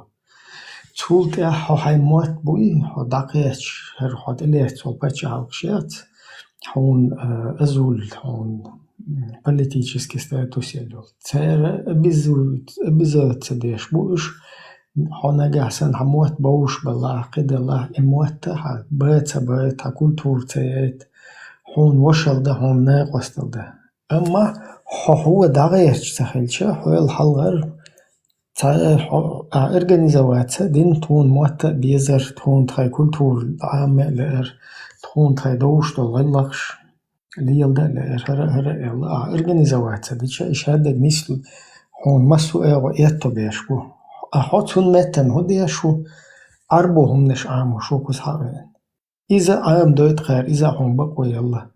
Цул тӀаьхьа хьо хьайн мотт буй, хьо дӀакхечча, хӀара хьо тӀелецна волу паччахьалкхаш яц, хьуна, э, азулла, хьуна, м, политический статус йолу. Цара обязуют-, обязаться деш бу уьш, хьо нагахь санна хьан мотт бовш балахь, кхидалахь, и мотт хьан ба ца байта, хьан культура ца яйта, хьуна вошалла дан, хьуна накъосталла дан. Амма хьо хьо дӀагӀерташ ца хилча, хьоьл хьалгӀар, цхьа хьо, а, организоваться дина, тхуна мотт а безар, тхуна тхайн культура Ӏама а лаьара, тхуна тхайн довш долу гӀиллакхаш леладан а лаьара, хӀара а, хӀара а аьлла, а, организоваться дича, и шадерг нислу хьуна массо а агӀо этто беш бу. А хьо цунна меттана хӀун деш ву? Ӏарбо хӀуманаш Ӏамош ву кхуза хьа а веана. Иза Ӏамадойту кхара, иза хьуна бакъо елла.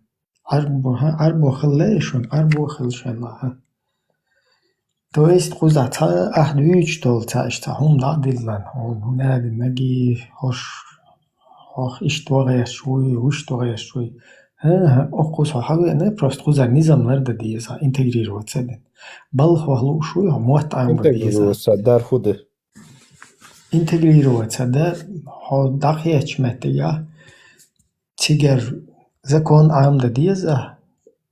Ӏарбо, хӀа, Ӏарбо хила лаьий шуна, Ӏарбо а хила шайна лаха. То есть кхузахь цхьа ахь дуьйцуш долу цхьа иштта цхьа хӀума дӀа а диллина, хьуна хӀун аьлла, наги, хӀорш, хьох иштта вагӀерча вуй, вуьшта вагӀерча вуй. ХӀан-хӀа, окхуза хьо хьавеана, просто кхузара низам лардан деза, интегрироваться дина. Балхах лууш вуй, хьо мотт Ӏамадан деза. Интегрироваться дар хӀун ду? Интегрироваться дан, хьо дӀакхечча меттигехь, цигара закон Ӏамадан деза,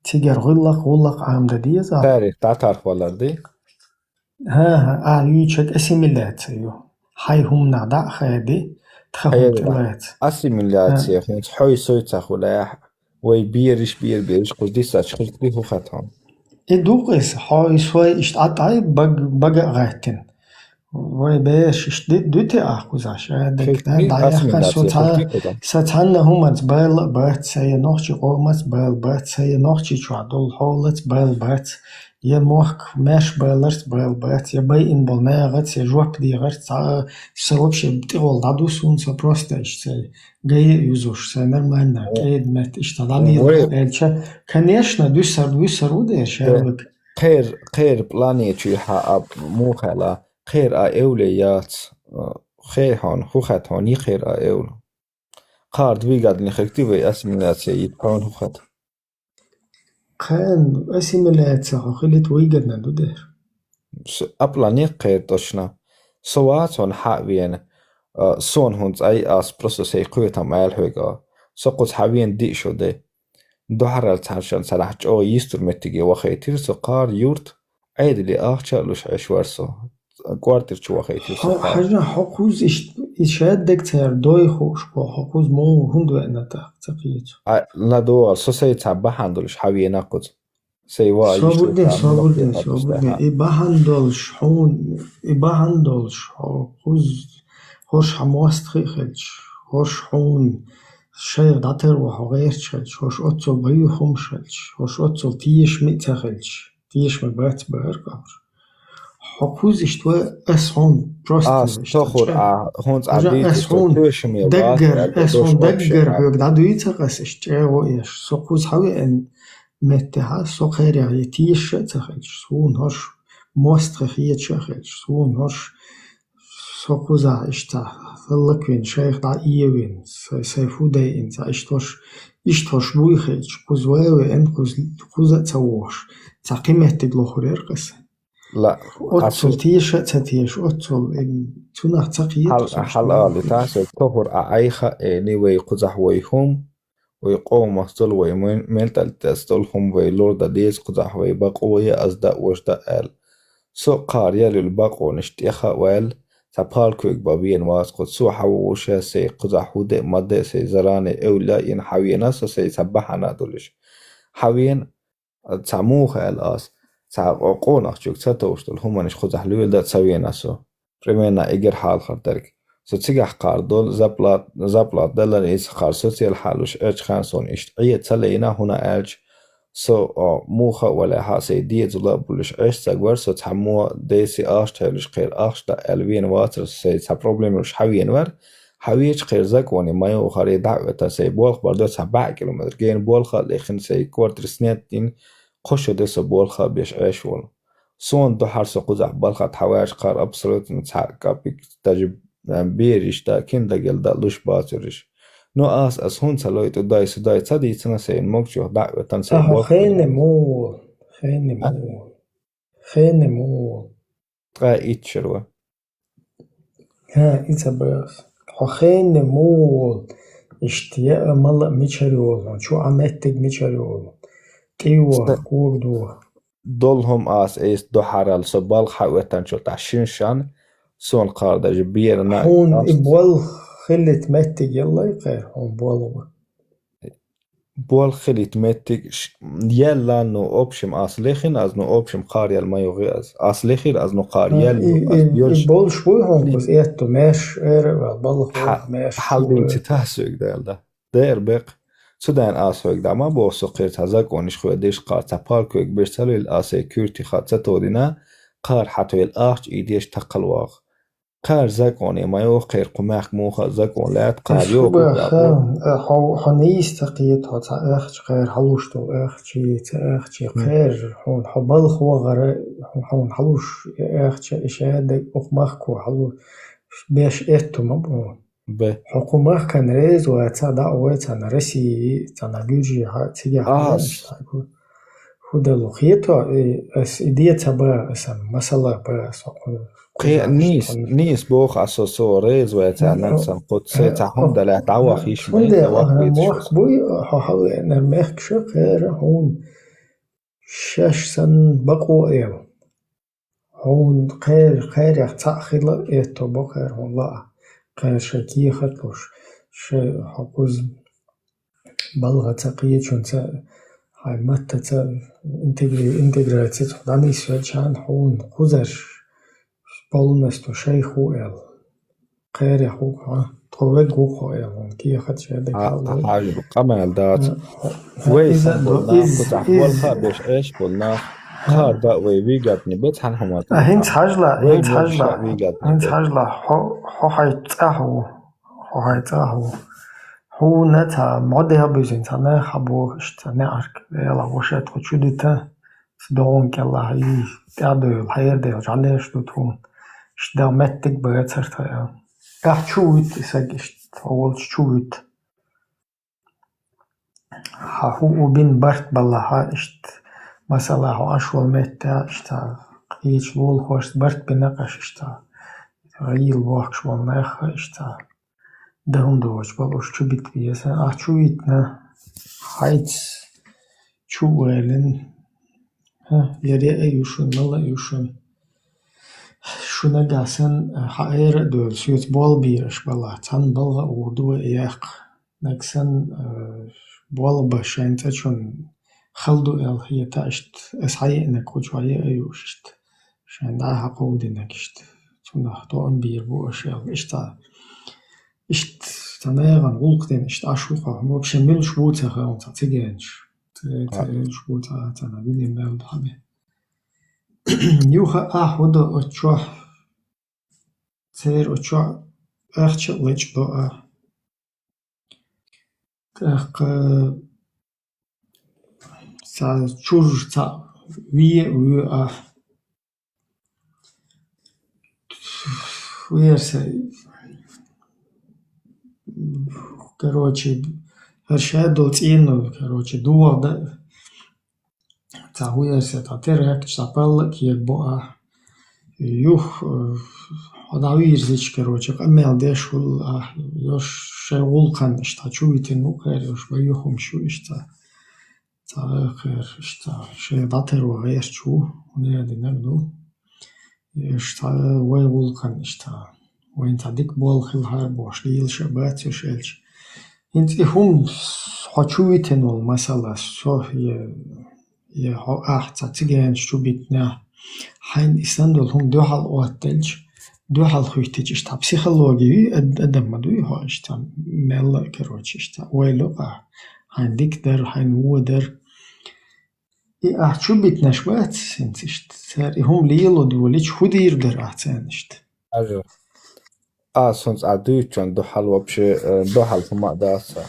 цигара гӀиллакх, гӀуллакх Ӏамадан деза. Тарих дӀатархвалар ду? ХӀан-хӀа, а, юьйцург ассимиляция ю. Хьайн хӀуманах дӀа а хади, тхан хӀума тӀелаца. Ассимиляция хӀинца хьой-сой ца хуьлахь, вай бераш, бер-бераш кхуза диссачу хир ду хӀун хатам? И ду-кх иза, хьой-сой иштта Ӏа тӀай баг-, бага а гӀаьттина. Вай бераш иштта ди-, дуьти ахь кхузахь, ша дерг дӀаяхкина со цхьа, сан цхьанна хӀуманца бала а бац, сан я нохчи къомаца бала бац, сан я нохчи чохь долу хьолаца бала бац, я мохк меш баларца бала бац, я байина болу нагӀаца, я жоп дехарца, цхьа а, сан вообще тӀехула дӀаду суна, сан просто иштта сан гай а юзуш, сан нормально, кӀеда метта иштта дӀалийла аьлча, конечно, дуьсар, дуьсар ву дера шаьллиг. Кхер, кхер плане чуьйхьа а муха аьлла, кхер а эвле яц, а, хе хьуна, хӀун хатта хьуна, йи кхер а эвла. Кхара двигать дина хирг ди вай ассимиляция йита хьуна хӀун хатта? Кхана ассимиляция хьо хилийта выгодно ду дера. С-, а плане кхер точно. Со вац хьуна хьа а веана, а, сона хӀунца ай ас просто сай кхетам аьлла хьоьга. Со кхуза хьан веана диъ шо де. Дуьхьарал цхьана шан цхьанахь чӀогӀа йистур меттиге вахийтира со кхара юрт, Ӏедале ахча а луш Ӏеш вара со. КӀортӀир чу вахийтира со кхара. Хьажа, хьо кхуза иштта, и шадерг цара дой хууш бо, хьо кхуза муха хӀунда веана тӀаккха ца кхету? Ай, ладогӀал, со сай цхьа бахьана долуш хьан веана кхуза? Сай ва а йиш ду, собар де, собар де, собар де. И бахьана долуш хьуна, и бахьана долуш хьо кхуза, хӀорш хьан мостагӀий хилча, хӀорш хьуна шайх дӀатарво хьо гӀерташ хилча, хӀорш оццул баюьйхамаш хилча, хӀорш оццул тешаме а ца хилча, тешаме бац бара кхабар. Хьо кхуза иштта ва, ас хьуна просто ас иштта тохур чӀа-, а, хӀунца а хьажа, дийци ас со хьуна тешаме вац даггара, аьлла, ас хьуна даггара хьоьга дӀадуьйцу ас иштта чӀагӀо еш. Со кхуза хьан веана меттехьа, со кхерехь я тешаш а ца хилча, суна хӀорш мостагӀий хеташ а хилча, суна хӀорш со кхузахь иштта хӀаллаквина, шайх дӀа а евина, сай, сай фу дайина, цхьа иштта хӀорш, иштта хӀорш буй хилча, кхуза вай а веана, кхуза, кхуза а ца вохуш, цхьа кхин меттиг лохур яра аса. Ла, оццул хьасу-, теша а ца теша, оццул, ин, цунах ца кхета хьал-, со хьал иштта али, вохуш. Таса тохур а Ӏайха, э, ни вай кхузахь вай хӀум, вай къомах долу, вай мен-, менталитетс долу хӀума вай лур дан деза кхузахь вай бакъо я, ас дан а, ваша дан а аьлла. Со а кхара ялуьлу бакъонаш тӀеха а ваьлла, цхьа палквиг бан вена вац кхуза. Со хьан ву вуша сай кхузахь хӀу де а, ма де а, сай заране эвлаяйина хьан вена со сай цхьа бахьана а долуш. Хьан вена, цхьа муха аьлла ас, цхьа къо-, къонахчуьнга ца товш долу хӀуманаш кхузахь лоьла дан а ца вена со. Примерно эггара хьалхара дерг. Со цигахь кхара долу, зарплат-, зарплат далар, иза кхара социал хьалуш Ӏечу хан сон иштта Ӏе ца лайна, хӀуна аьлча, со, о, муха а валехьа, сай дезала а булуш Ӏеш ца гвар, со цхьаммо деси ахча тхевлуш кхера ахча дан аьлла вена вацар, сай цхьа проблема луш хьан вена вар, хьан веча кхера законе ма йохаре дӀа а оьтан, сай болх бар до цхьа бӀе километр гена болха а лехина, сай квартира снять дина, кхо шо де со болха а беш Ӏеш волу. Суна дуьхьара со кхузахь балха тхьаваьжа кхара абсолютно цхьа капик, даже, э, бераш да, кин дагал да луш бацуриш. Но ас, ас хӀунда ца лойту дай, со дай ца дийцина сайна, могчух дӀа а оьтан сай. Ахьа болх хене ма ву, хене ма ву. Хене ма ву. Ткъа итт шер ву. ХӀа, и ца бахас. Хьо хене ма ву волу. Иштта яа мала а мичара йолу, чу а меттиг мичара йолу. ТӀе ву, кога ду. Долу хӀума ас эца духьарал со балха хьаоьттанчул тӀаьхьа шин шана, суна кхардажа берана. Хьуна и болх хилийта меттиг еллай кхера, хьуна болх бу. Болх хилийта меттиг ш-, елла, ну, общем, ас лехина аз, ну, общем, кхар ял ма югӀи аз. Ас лехира аз, ну, кхар ял и, ю, аз и, и йолуш. Болуш буй хьуна кхуза этто, маьш эра а ваьлла, балха хьа-, маьш хьал бу дийци тасуьйг дала да. Дера бекх. Цу дайн ас хьоьга дӀа ма боху со кхера цхьа законаш хьоьдуш, кхара цхьа парк хьоьга беш ца луьйла, аса куьрти хатта ца тодина, кхара хьатойла ахча и деш такхал вагӀа. Кхара законе ма йоху кхера кху мехка муха а закон лаьтта, кхара йоху баха, хьо, хьо нийса ца кхета, хьо ца ахча кхера хьалуш долу ахча, ца ахча кхера, хьуна хьо балха вахара, хьуна хьалуш ахча, и шаьда укх махко хьалу беш этто ма бу. Бе. Хьо кху махкан реза ваца, дӀа а вай царна России, царна Гуьржи, хьа, цига хьа, ас. Хьу далу хето, и, ас и де ца ба, асан масала ба, со кху-, кхе-, кхуза, нийс, кху-, нийс боху, а со, со реза ваца, ну, нан сан кху-, се ца хӀума дале, дӀавахиш, хӀунда мейта вах вахна вийца мох шуьца. Буй, хьо хьалвеънар мехкаша кхера хьуна шаьш санна бакъо эла. Хьуна кхер-, кхерех цхьаъ хила а этто бо кхер хьуна лаа, кхер шайн кехат луш, шайн хьо кхуза балха ца кхечунца, хьайн маттаца интегри-, интеграцица хьо дӀанисвелчарна хьуна кхузарш полностью шайх ву аьлла. Кхерех ву хьо, тхо вег ву хьо аьлла, хьуна кехат шайн дагахь луш. Хьажа, къамел дац. Вай иза сан до-, болу нах, иза, кхузахь иза. Болу хаа беш Ӏеш болу нах, кхара да вай вигатни бе цхьана хӀума. А, хӀинца хьажла, вай хӀинца хьажла, вигатни хӀинца бе. Хьажла, хьо, хьо хьай цӀахь ву, хьо хьай цӀахь ву. Хьуна ца модех буьзина ца неха бохуш, ца неӀарк, Дела, вуша тхо чу дита. Ца догӀун кӀелахь, и тӀаьхьа девлла, хьера девлла, жӀалеш ду тхуна. Иштта дагӀа меттиг бацара тхайа. Ахь чу вуьту и саг, иштта, хьо волчу чу вуьту. Хьан хӀу у бин барт баллахьа, иштта, масала, хьо Ӏаш волу метта, иштта, кхечу лулахошца барт бина къаш, иштта, гӀийла бохкуш болу нах, иштта. Дан доцуш болуш чу битта беза. Ахь чу витна, хьайца чу валин. ХӀа, яре а ю шун, мала а ю шун. Шу нагахь сан хьаэра а доьлу, соьца болу бийраш бала. Цхьана балгӀа а ву ду вай яккха. Наг сан, э, болу ба шайн цӀа чун хала ду аьлла хета, иштта, ас хьаеънаг кху чу хьае а юуш, иштта. Шайн дӀа хьакховдинаг, иштта. Цунах тоам бийр бу аша аьлла, иштта. Иштта, цхьа нагӀан гӀуллакх дина, иштта Ӏаш ву хьо. Вообще, милуш ву ца хаьа, цхьа цигаьнаш. Ца, ца милуш ву ца, ца нагӀан винийн мел дӀа бе. Юха ахь хӀу до оцу чохь, церан оцу чохь ахча а лечкъадо ахь. ТӀаккха цхьа чуж цхьа ве а вуьйу ахь. Вера са, короче, хӀара шадолу цӀийнал, короче, догӀа дан. Цхьа хӀун яьсса, цхьа теракт, цхьа палла а кегабо ахь. Юх, э, хьо дӀавийрзича, короче, къамел деш хуьлу ахь. Йош шайн гӀуллакхана иштта чу витина ву кхера, йош вай юхамаш ю иштта. Цхьа кхера иштта шайн дӀатарва гӀерташ ву, хӀунда аьлла динарг ду. Иштта вай гӀуллакхана иштта. Вайн цхьа дика болу хилахьара бохуш, лелаш а бац уьш аьлча. ХӀинца и хӀума хьо чу витина волу масала, со я, я хьо ахь цхьа цигаьнаш чу битинехь, хьайна и санна долу хӀума дуьхьал оттаделча, дуьхьал хӀуьттича, иштта психологи ю ад-, адам ма дуй хьо, иштта мелла а, короче, иштта ойла йокъахь, хьайна дика дара, хьайна вон дара. И ахь чу битинарш бац хӀинца иштта? Цара и хӀума лело долича, хӀун дийр дара ахь царна иштта? Хьажа. Ас хӀинца а дуьйцучунна дуьхьал вообще, э, дуьхьал хӀума а дац сан.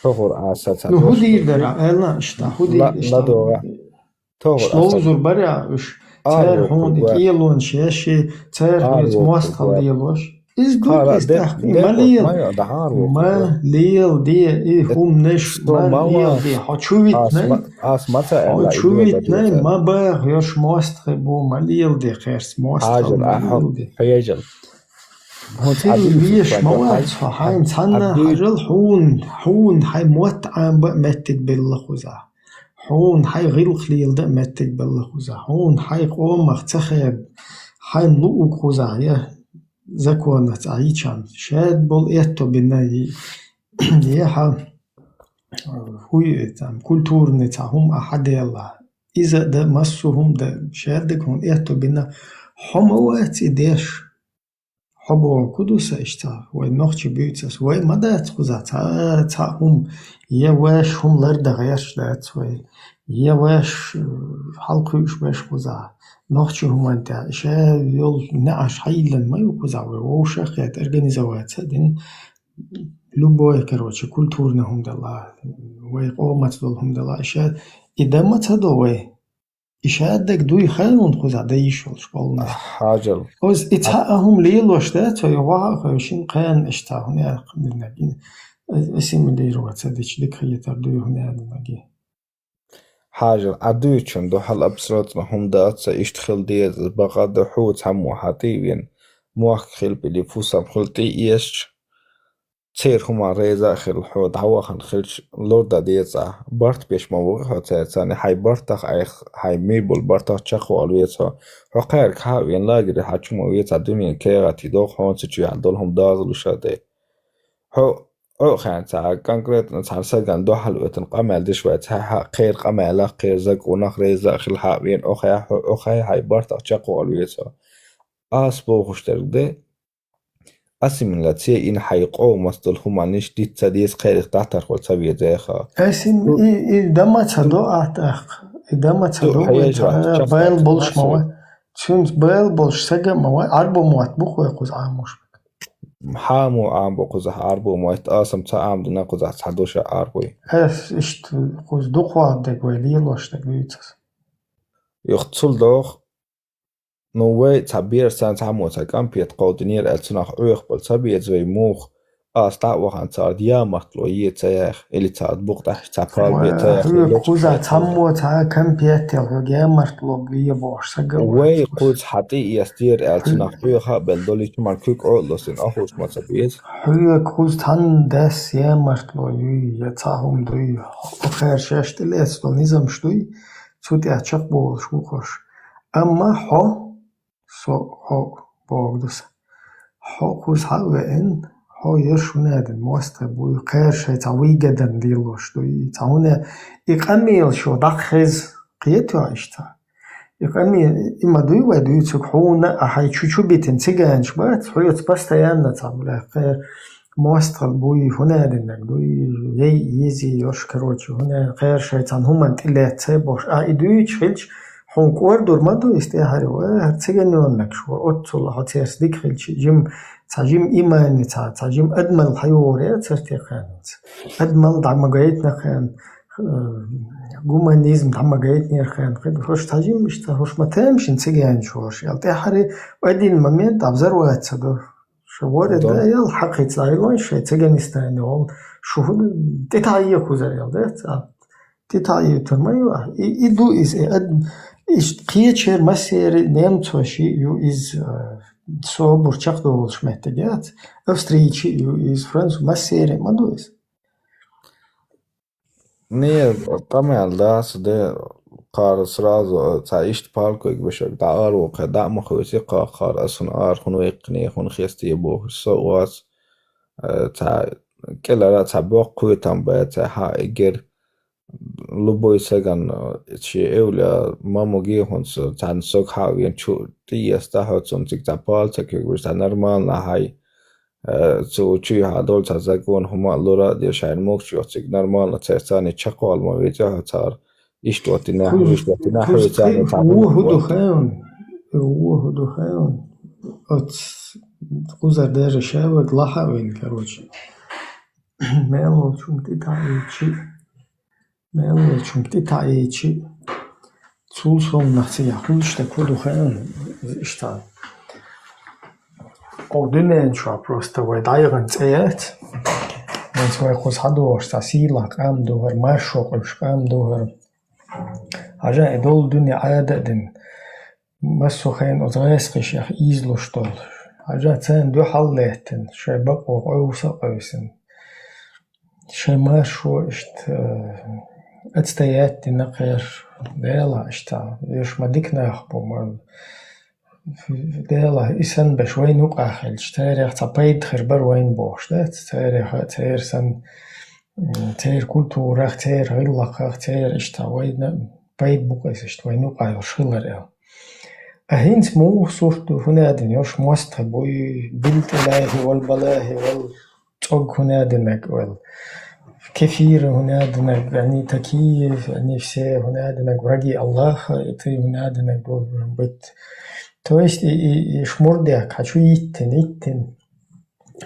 ТохӀур аса ца. Ну, хӀун дийр дара, аьлла, иштта, хӀун дийр ла-, иштта? ЛадогӀа. ТохӀур аса. Ловзур бара уьш, цара хьуна и кӀелонаш еш, цара хьуна мостагӀалла лелош. Иза ду, иза тӀаккха, и ма лела. Ма лела де, и хӀуманаш, ма лела де. Хьо чу витинай, хьо чу витинай, ма баха, йош мостагӀий бу, ма лела де, кхерс мостагӀалла ма лела де. Хьажал. Хьуна веш ма вац, хьо хьайна цхьанна хьажал, хьуна, хьуна хьайн мотт Ӏамба а меттиг белла кхузахь. хьуна хьай гӀиллакх леладан меттиг белла кхузахь, хьуна хьай къомах ца хеба, хьайна луъург кхузахь я законаца Ӏийчам, шаьда болу аьтто бина, я хьан, хӀуй, там, культурный цхьа хӀума а хьаделла. Иза а дан, массо а хӀума дан, шаьддаг хьуна аьтто бина, хьо ма вац и деш. Хьо бохург ду сан иштта, вай нохчий буьйцург, вай ма дац кхузахь цхьа, цхьа хӀума, я ваьш хӀума лардан гӀерташ дац вай, я ваьш, э, хьалакхуьуш берш кхузахь, нохчий хӀуманна тӀехь, ша йолу неӀарш хьайиллина ма ю кхузахь вай, вовшах а кхетта организоваться а дина, любой, короче, культурный хӀума делахь, вай къомаца долу хӀума делахь, ша и дан ма ца до вай. И шаьддаг дуй хенун кхузахь дан йиш йолуш болу нах. Хьажал. Оз и цхьа а хӀума лелош дац, цо юха а хевшина кхана иштта хӀума яхха динарг. Ассимилироваться дича дика хетар дуй хӀума яхха динарг. Хьажал, Ӏа дуьйцучун дуьхьал абсолютно хӀума дац, ца иштта хила деза, бакъ а ду хьо цхьаммо хьан тӀе а веана, мохк хила пили, фусам хила тӀе а эшча, церан хӀуманна реза а хилла, хьо дӀавахана хилча, лур дан деза ахь. Барт беш ма ву хьо цаьрца, хьайн бартах айхьа, хьайн муьйболу бартах чекхвала веза хьо. Хьо кхаьрга хьа а веана, лагере хьан чу ма веза, дуьненан кехатий доху хьуна цу чуьра долу хӀума дозалуш а де. Хьо, хьо а хьаьнца конкретно цхьана сагана дуьхьал оьтана къамел деш вай, цхьа хьан кхеран къамелах, кхеран законах реза а хилла хьа а веана, хьо хьайн, хьо хьайн бартах чекхвала веза хьо. Ас бохуш дерг де, ассимиляция йина хьайн къомаца долу хӀуманаш диц ца деза, кхерах дӀатархо ца веза яха. Ас и, и, и дан ма ца до а тӀаккха. И дан ма ца до, хьежа, вай цхьа чекх байла болуш ма вай. Цуьнца байла болуш сага а ма вай, Ӏарбо мотт бу кхузахь Ӏамош. Хьамо Ӏамбо кхузахь Ӏарбо мотт, аса-м ца Ӏамдина кхузахь цхьа дош а Ӏарбой. Ас иштта кхуза дукхох дерг вай лелош дерг дуьйцу ас. Юха цул доху, ну, вай цхьа бераш царна цхьаммо цхьа конфет кховдийнера аьлла, цунах Ӏехабала ца беза вай муха, аса дӀа а вахана цара ямартло е ца яха, или цара букъ тӀехь цхьа пал бе ца яха. Хьоьга кхузахь цхьаммо цхьа конфет яла хьоьга ямартло бе бохуш сага а вай вац кхуза. Хьан тӀе эцдера аьлла, цунах Ӏеха а белла долуьйту, ман куьг Ӏо а лосина, ахуш ма ца беза. Хьоьга кхуза цхьанна дас ямартло юй, я цхьа хӀума дуй, хьо кхаьршаш тӀелаьцна долу низамаш дуй, цу тӀехь чекхболуш ву хӀорш. Амма хьо, со хьо боху ду сан. Хьо кхуза хьа а веана, хьо ерш хӀунда аьлла мостагӀа буй, кхаьршай цхьа выгодан лелош дуй, цхьа хӀунда и къамелаш дӀакхеза кхетий иштта. И къамел, и ма дуй вай дуьйцург, хьуна а хьайн чу-чу битина циганаш бац, хьоьца постоянно цхьа, бля, кхер мостагӀа буй, хӀунда аьлла динарг дуй, ей, изи, йош, короче, хӀунда аьлла кхаьршай цхьана хӀуманна тӀелаьцна ца бохуш. А и дуьйцуш хилча, хьуна кӀордур ма ду иза тӀаьхьара, ва, хӀара циган йоннаг шу, оццул хьо церца дика хилча, жима, цхьа жима имани, цхьа, цхьа жима адамалла хьайогӀур яцара те кхаьнца. Адамалла дӀа ма гайтина кхаьнна, э, гуманизм дӀа ма гайтинера кхаьнна. Кхин хӀорш цхьа жима иштта, хӀорш ма тамашийна циганаш хӀорш аьлла. ТӀаьхьара один момент а взорваться ду. Шу ворхӀе да, да, ял хьакхица Ӏайлон шайн Цыганистане гӀолла. Шу хӀун тӀетаӀийе кхузара ял, да? Ца тӀетаӀ юьтур ма ю ахь. И, и ду иза, и ад-, иштта кхечеран массеран немцоши ю иза, э, собар чекхдолуш меттиг яц. Австрийчи ю иза, француз массеран ма ду иза. Не, къамел дац, де, кхара сразу, э, цхьа иштта палкойг бешарг дӀа ара ву кхе, дӀа а ма хевси кхара, кхара ас хӀуна ара хӀуна веккхине, хӀуна хестае бохуш со а вац. Э, цхьа кӀелара цхьа боккха кхетам бац, цхьа хьа эггара любой саган, э, шен эвлаяъ ма муге хӀунца, цхьаьна саг хьа а веана чу тӀеэцна хьо цунна цига цхьа палца куьг беш, цхьа нормально хьай, э, цу чуьйхьа долу цхьа закон хӀума а лура а деш, шайна могуш йоцург нормально цаьрца царна чекхвала ма веза хьо цара. Иштта ватина, кхуз-, иштта ватина, кхуз хьоьца цхьа вон хӀу ду хьуна. Вон хӀу ду хьуна. Оц кхузара дерриш а ваг лаха а вина, короче. Мел волчунга тӀетаӀийчи. Мел волчунга тӀетаӀийчи, цул совнах цигахь хуьлуш дерг хӀу ду хаьа, иштта. Кху дуьнен чохь просто вай дӀайгӀан цӀе яц. Вайца вай кхуза хьадогӀуш цхьа сийлахь къам ду хӀара, маршо къуьллуш къам ду хӀара. Хьажа, и долу дуьне Ӏада а дина. Массо а хенахь оцу гӀескхишех ийзалуш долу. Хьажа, царна дуьхьал а лаьттина, шайн бакъо къовса а къовсина. Шайн маршо иштта, э, Отстоять дина кхер, Дела, иштта, уж ма дика нах бу, ма, Дела, и санна беш вайна юкъахь хилча, церах цхьа пайда хир бара вайна бохуш, да? Церах, церан санна, м, церан культурах, церан гӀиллакхах, церан иштта вайна пайда бу-кх иза, иштта вайна юкъахь йолуш хилар аьлла. А хӀинца муха сурт ду, хӀун аьлла дина, уж мостагӀий буй, билтӀилахи вал балахи вал, цӀог хӀун аьлла динарг вал, кефиры хӀун аьлла динарг, они такие, они все хӀун аьлла динарг, враги Аллаха, и ты хӀун аьлла динарг должен быть. То есть и, и, и шмурдек, хьан чу йиттина, йиттина.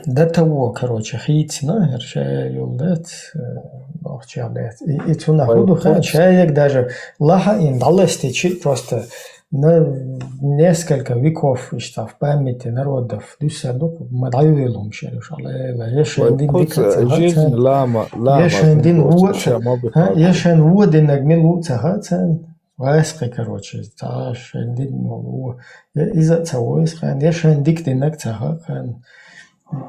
До того, короче, хийцина, хӀара ша йолу дац, э, бохучех дац. И, и цунах хӀун ду хаьа, шаерг даже лахьа ин дӀаластичи просто на несколько веков, иштта в памяти народов дуьсса ду, ма дӀайойла хӀума шаьра уьш, Алла, я шайн дин дика ца хаьа царна, я шайн дин вон ца, я шайн вон динарг мила ву ца хаьа царна. ГӀаскхи, короче, цхьа шайн дин вон. Я иза а ца войса кхаьна, я шайн дика динарг ца хаьа кхаьна.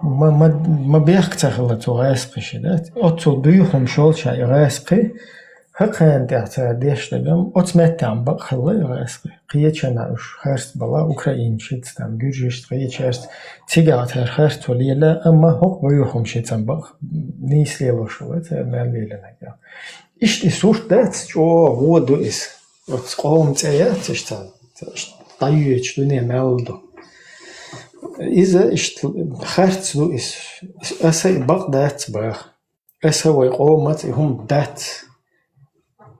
Ма, ма, ма бехк ца хилла цу гӀаскхи ши, да? Оццул дуьйхьа хӀума шолча и гӀаскхи, хӀокхарна тӀехь цара деш дагам, оцу меттехь бакъ хилла и гӀаскхи. Кхечанхьа уьш харц бала, украинчица, там, гуьржишца, кхечаьрца, цигахь цара харцо лела, амма хӀокху буьйхьа хӀума ши цхьаьна бакъ нийса лелош хилла, цара мел лелинарг. Иштта и сурт дац, чӀогӀа вон ду иза. Оцу къоман цӀе яц иштта, иштта дӀайоьдуш дуьне мел ду. Иза иштта харц ду иза. Аса и бакъ дац баха. Аса вай къомаца и хӀума дац.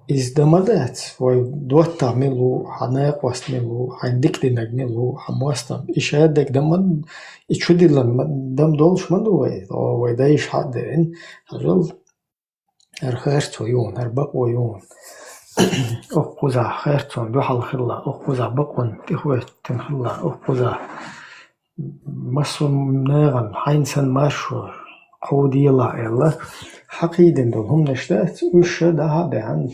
Иза дан ма дац, вай доттагӀа мила ву, хьан накъост мила ву, хьайн дика динарг мила ву, хьан мостагӀа. И шадерг дан ма, и чудиллина ма, дан долуш ма ду вай. О, вай дайша хьа а деана, хьажал. ХӀара харцо ю хьуна, хӀара бакъо ю хьуна. Оккхузахь харцонна дуьхьал хилла, оккхузахь бакъонна тӀехӀоьттина хилла, оккхузахь массо а нахана хьайна санна маршо кховдийла аьлла, хьакхийдина долу хӀуманаш дац, уьш ша дӀахьа а баьхьна,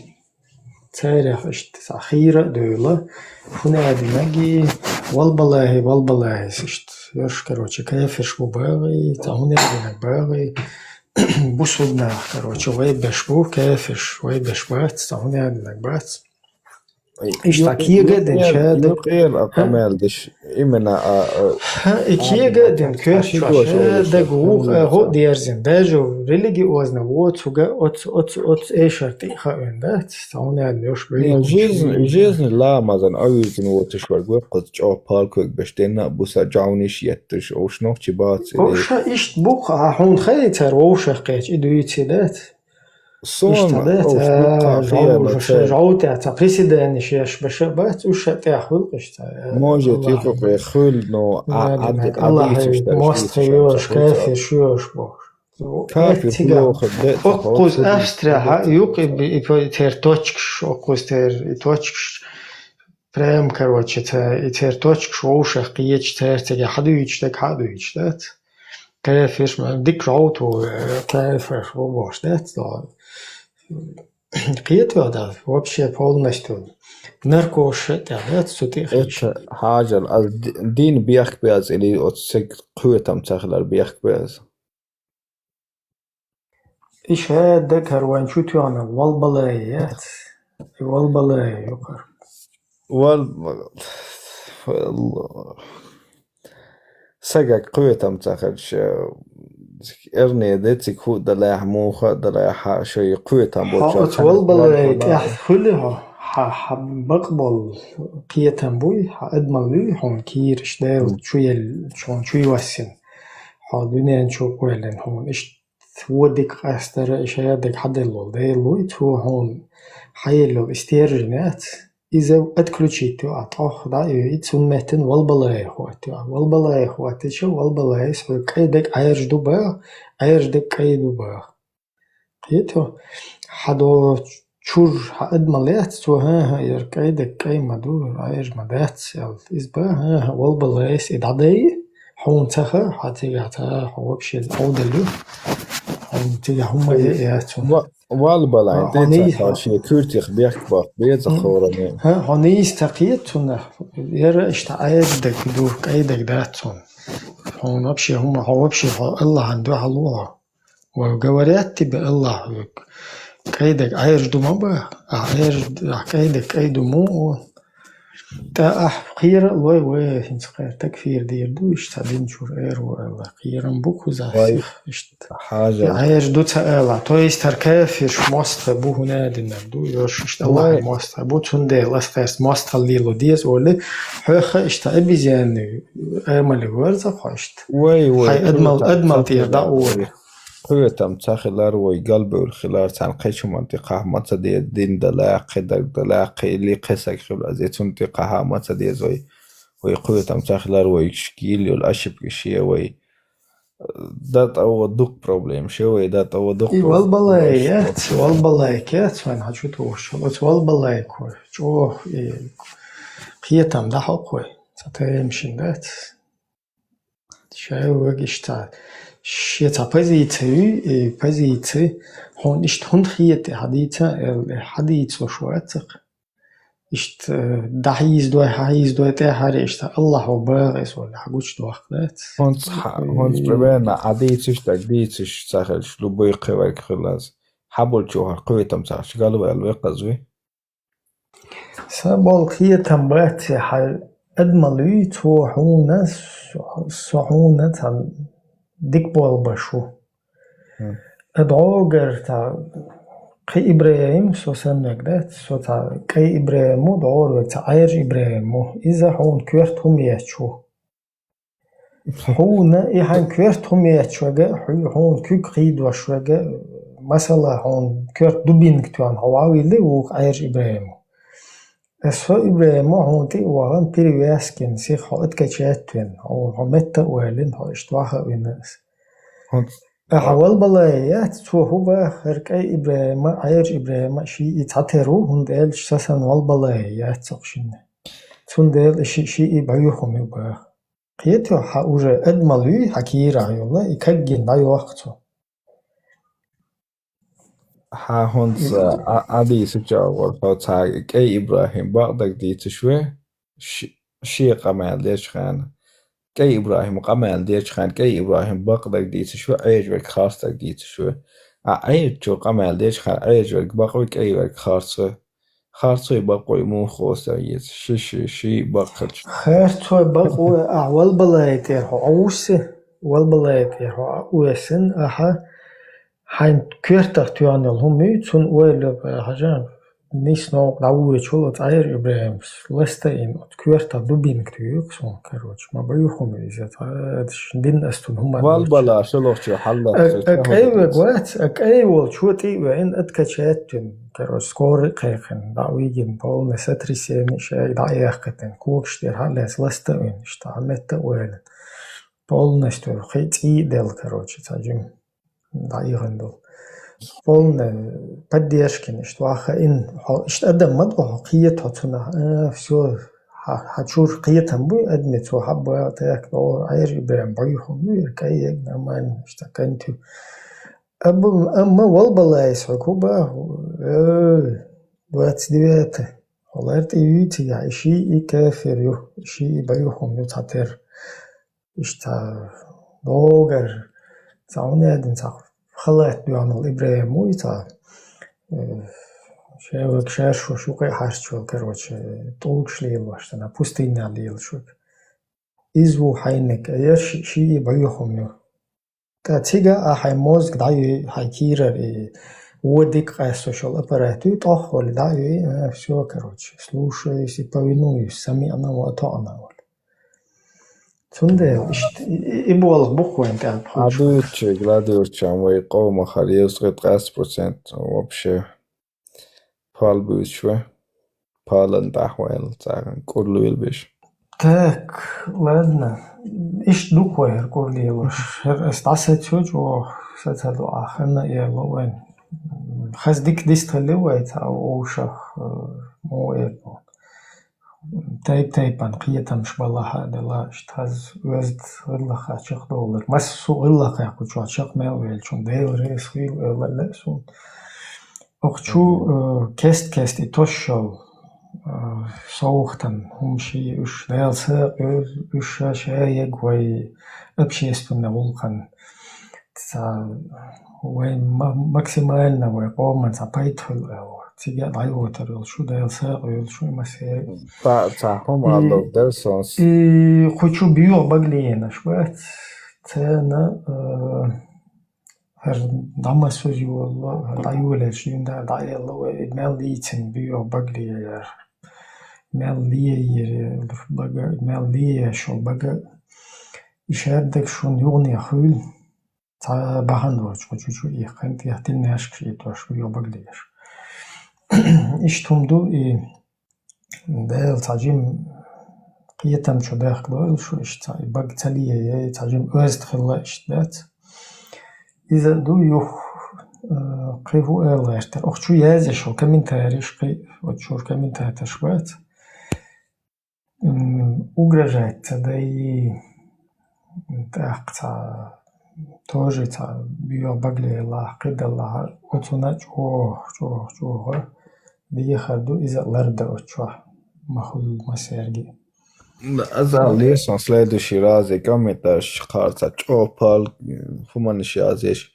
царах иштта цхьа хийра а девлла, хӀун аьлла динарг, валбалахи, валбалахи, иштта, уьш, короче, кафирш бу багӀий, цхьа хӀун аьлла динарг багӀий. Бусулба нах, короче, вай беш бу, кафирш вай беш бац, цхьа хӀун аьлла динарг бац. Иштта кега а дина шадерг. Юкъера а къамел деш, именно а, а, хӀа, и кега а дина коьртачохь шадерг вукху а гӀо а дерзина. Даже религиозно воцург оцу, оцу, оцу эшар тӀе а хаийна дац, цхьа хӀун аьлла уьш бу. Жизнь, жизнь ламазан а вуьззина воцуш верг ву, кхуза чӀогӀа палквиг беш денна а, буса жовниш етташ, уьш нохчий бац. Уьш иштта бу-кх, а хьуна хаьий цара вовшах кхеча, и дуьйций дац? Суна иштта дац, а, жовжа, жовтехь цхьа приседаниш еш беша а бац, уьш а тӀехь хуьлу-кх иштта. Может, юкъа хуьлу, но а, а, а, мостагӀий йоьш, кафирш йоьш бохуш. Кафир плохо, да, оккхуза Австрияхь а юкъа и, и, и тера точкаш, оккхуза тера и точкаш, прям, короче, ца, и тера точкаш вовшах кхеча, цара цига хьадуьйцуш дерг хьа а дуьйцуш дац. Кафирш ма, дика жовта ву, э, кафирш ву бохуш дац, но кхетавехь дац, вообще полностью наркозаш а тӀехь дац, цу тӀе хиш. Хьажал, ас ди-, дин бехк беза или оцу цига кхетам ца хилар бехк беза? И шадерг хӀара вайн чу тоьхна валбалай яц. И валбалай ю-кх хӀара. Вал-, сагага кхетам ца хилча, эрна де цига хӀу а далахь, муха а далахь, шайн кхетам болчохь. Хьо оцу валбалай тӀехь хуьлий хьо? Хьан, хьан бакъболу кхетам буй, хьан адамалла юй хьуна кийраш, Дала чу елла, хьуна чу йоссина? Хьо дуьнен чу кхоьллина хьуна иштта вон дика къастара, и шадерг хьаделла волу Дела вуй, цо хьуна хьаелла йолу и стержень яц, иза отключить йо ахь, тӀох дӀа а йо, и цунна меттана валбалай хӀоттайо ахь. Валбалай хӀоттича, валбалайс хьоьга кӀайн дерг Ӏаьржа ду баха, Ӏаьржа дерг кӀайн ду баха. Кхетий хьо? Хьан до чуьра хьан адамалла яц, цо, хӀан-хӀа, яра кӀайн дерг кӀайн ма ду, Ӏаьржа ма дац, аьлла. Иза бан, хӀан-хӀа, валбалайс и дӀадайа, хьуна ца хаьа, хьан цигахь ца, хьо вообще Ӏовдал ю. Хьуна цигахь хӀумма а яц хьуна. Ва-, валбалай, хьо, хьо нийса, шен куьртих бехк баккха беза хьуна. ХӀан, хьо нийса ца кхета цунах, яра иштта Ӏаьржа дерг ду, кӀайн дерг дац хьуна. Хьуна вообще хӀумма, хьо вообще хьо Аллахьан дуьхьал ву хьо. Ва говорят тебе Аллах, КӀайдерг Ӏаьржа ду ма баха, ахь Ӏаьржа, ахь кӀайдерг кӀай ду ма боху. ТӀаккха ахь кхера а лой, вай хӀинца кхера такфир дийр ду, иштта цхьа дин чуьра эр ву аьлла, кхерам бу кхузахь сих, иштта. Хьажал. Ӏаьржа ду ца ала, то есть хӀара кафирш мостагӀий бу, хӀунда аьлла динарг ду, йош иштта Аллахьан мостагӀий бу, цундела ас кхерца мостагӀалла лело деза олий, хьоьха иштта обезьяны амале верза хьо иштта. Вай, вай, хьайн адамал, адамал тӀера дӀа а вай. Кхетам ца хилар вай, галбевлла хилар, царна кхечу хӀуманна тӀе кхаха ма ца деза, дин дан лаьа, кхидерг дан лаьа, или кхин саг хилла, иза цунна тӀе кхаха ма ца деза вай. Вай кхетам ца хилар вай, шкил йолу ошибка шен вай. Дан тӀе ван дукха проблема шен вай, дан тӀе ван дукха. И валбалай яц, валбалай кец, вайн хьан чу тухуш, оцу валбалай кхой, чӀогӀа и кхетам дӀахьо кхой, ца тайм шин дац. Ша вегаш цхьа, шен цхьа позици ю, и позици хьуна иштта хӀунда хета хьадийца, аьлла, хьадийцалуш вацахь. Иштта, э, дӀахьийзадой, хьахьийзадой, тӀаьхьара иштта Аллахьо бахийса волу хьан гучудоккху дац. ХӀунца хьа-, хӀунца примерно хьан дийцаш, дагадийцаш ца хилча, любой кхин верг хилла аса. Хьан болчу хьан кхетам ца хилча, галваьлла векхаза вуй? Сан болу кхетам бац, хьан адамал юй, цо хьуна, со, со хьуна цхьа дика болу баш ву. Мгм. ДӀогара цхьа кхин ИбрахӀим, со саннарг дац, со цхьа кӀай ИбрахӀим ву, дӀогара вега цхьа Ӏаьржа ИбрахӀим ву. Иза хьуна коьрта хӀума етташ ву. Хьуна и хьайн коьрта хӀума етташ верг а, хьу-, хьуна куьг кхийдош верг а, масала, хьуна коьрта дубинка тоьхна хьо вовлавелла вукху Ӏаьржа ИбрахӀима. Аса со ИбрахӀима хьуна тӀе а вахана, перевязка йина, сиха хьо откачать а вина, хьо, хьо метта а ваьллина, хьо иштта ваха а вина аса. ХӀунца Ахьа валбалай яц, цо хӀун баха, хӀара кӀай ИбрахӀима, Ӏаьржа ИбрахӀима, шиъ и цхьатера ву, хӀунда аьлча сасан валбалай яц цхьа шинна. Цундела и шиъ, шиъ и бӀуьйхам ю баха. Кхетий хьо, хьан уже адамал юй, хьан кийрахь йолла, и каггина дӀайоккху цо. Хьан хӀунца Ӏа-, Ӏадийсича а вара, хьо цхьа кӀай ИбрахӀим бакъдерг дийцаш ве, ши-, шен къамел дечу хенахь. КӀай ИбрахӀим къамел дечу хенахь, кӀай ИбрахӀим бакъдерг дийцаш ве, Ӏаьржа верг харцдерг дийцаш ве. А Ӏаьржачо къамел дечу хенахь, Ӏаьржа верг бакъ ве, кӀай верг харц ве. Харцой бакъой муха хьоьстур еза? Ши, ши, ши бакъ хилча. Харцой бакъ ву, ахьа валбалай тӀера хьо Ӏовсси, валбалай тӀера хьо Ӏа оьссина, ахьа хьайн коьртах тоьхна йолу хӀума юй, цунна ойла йо, хьажа, нийса новкъа дӀавоьдучул оцу Ӏаьржа ИбрахӀимас ласта а йина, оцу коьртах дубинка туьйхира суна, короче, ма бӀуьйхам ю иза, цхьа дин ас цунна хӀума Валбала, шолгӀачо хьалла. А, а кӀай верг вац, а кӀай волчо тӀе а веана, откачать а вина, короче, скорый а кхайкхина, дӀа а вигина, полное сотрясение, шайга дӀа а яьккхина, когаш тӀера хьа а лаьцна, ласта а вина, иштта хьан метта а ваьлла. Полностью кхин цӀий а делла, короче, цхьа жима дӀаихина долу. Полная поддержка йина, иштта ваха а ина, хьо, иштта адам ма ду хьо, кхета хьо цунах, а, всё, хьан, хьан чуьра кхетам буй, адаме цо хьабба, тӀаккха, о, Ӏаьржа ИбрахӀим бӀуьйхам ю, кӀай ерг нормально, иштта кантуьй. Амма, амма валбалайс хьо хӀун баха, э, двадцать девятое, хьо лар тӀе юьйцигахь, и шиъ и кафир ю, и шиъ и бӀуьйхам ю цхьатера. Иштта догар, цхьа хӀун аьлла, цхьа халат доьхна волу ИбрахӀим вуй цхьа, э, шевак шаьршуш юкъа а хьарчвелла, короче, тӀулгаш лелош, цхьана пустыня лелаш верг. Иза ву хьайниг, а яр ши-, шиъ и бӀуьйхам ю. Ткъа цига а хьайн мозг дӀайуьй, хьайн кийрара и вон дика къаьсташ йолу аппарат юй, тӀоххули дӀайуьй, а, всё, короче, слушаюсь и повинуюсь, самиъна ва атаъна олу. Цундела иштта и, и, и болх бу-кх вайн тӀехь пхуьйчу. Ӏадуьйцучуьнга, ладуьйцучуьнга вай къомахара евзткъе ткъаьсса процент вообще пал буьйцуш вай. Палан тӀехь ваьлла царна кӀур лелабеш. Так, ладно. Иштта ду-кх вай хӀара кӀур лелош. ХӀара ас дӀасацо чӀогӀа, сацадо ахь, ханна а яьлла вайн. Хаза дика дистхилла вай цхьа вовшах, э, мо эр бу. Тайп-тайпана кхетамаш балахь а делахь, иштта хаза оьзда гӀиллакхах чекхдовлар. Массо а гӀиллакхех кху чохь чекх мел веллачун Дела реза хуьйла, ойла а лаьа суна. Оха чу, э, кест-кест и тосуш йолу, э, совгӀатан хӀумаш и уьш, Дала сагӀа къевлла, уьш ша, ша егга вай общественный гӀуллакхана. цхьа вай ма-, максимально вай къоман цхьа пайда хуьлу аьлла. Цига дӀайотар йолуш шу, Дела сагӀа йолуш шу, и массеран. Цхьа, цхьа хӀума И- аьлла дара сон. И кху чу боьха баглиенаш бац. Царна, э, хӀара дӀамасуз йолу, хӀара дӀайолаелча дуьйна дӀаэлла вай, и мел дийцина боьха баглиер. Мел леер, бага, мел лееш йолу бага. И шаьрдаг шуна юхане хуьлу. Цхьа бахьана доцуш, кху чу-чу иккхина, тӀехь тиллинашкаш итош, боьха баглиеш. Иштта хӀума ду и, Дела цхьа жима кхетам чу дахка дойла шу, иштта цхьа и бага ца леяй, цхьа жима оьзда хилла иштта дац. Иза ду юха, э, кхин хӀун ала гӀертара. Ох, чу язъеш йолу комментарийш кхин, оцу чуьра комментаторш бац. М, угрожать ца дай, тӀаккха цхьа, тоже цхьа боьха багле лахкхи даллахьара, оцунна чӀогӀа, чӀогӀа, чӀогӀа дехар ду, иза ларда оцу чохь ма хуьлу массаьрга. М, аза лесан следующий раз и комментарийш кхара цхьа чӀогӀа пал хӀуманаш язъеш.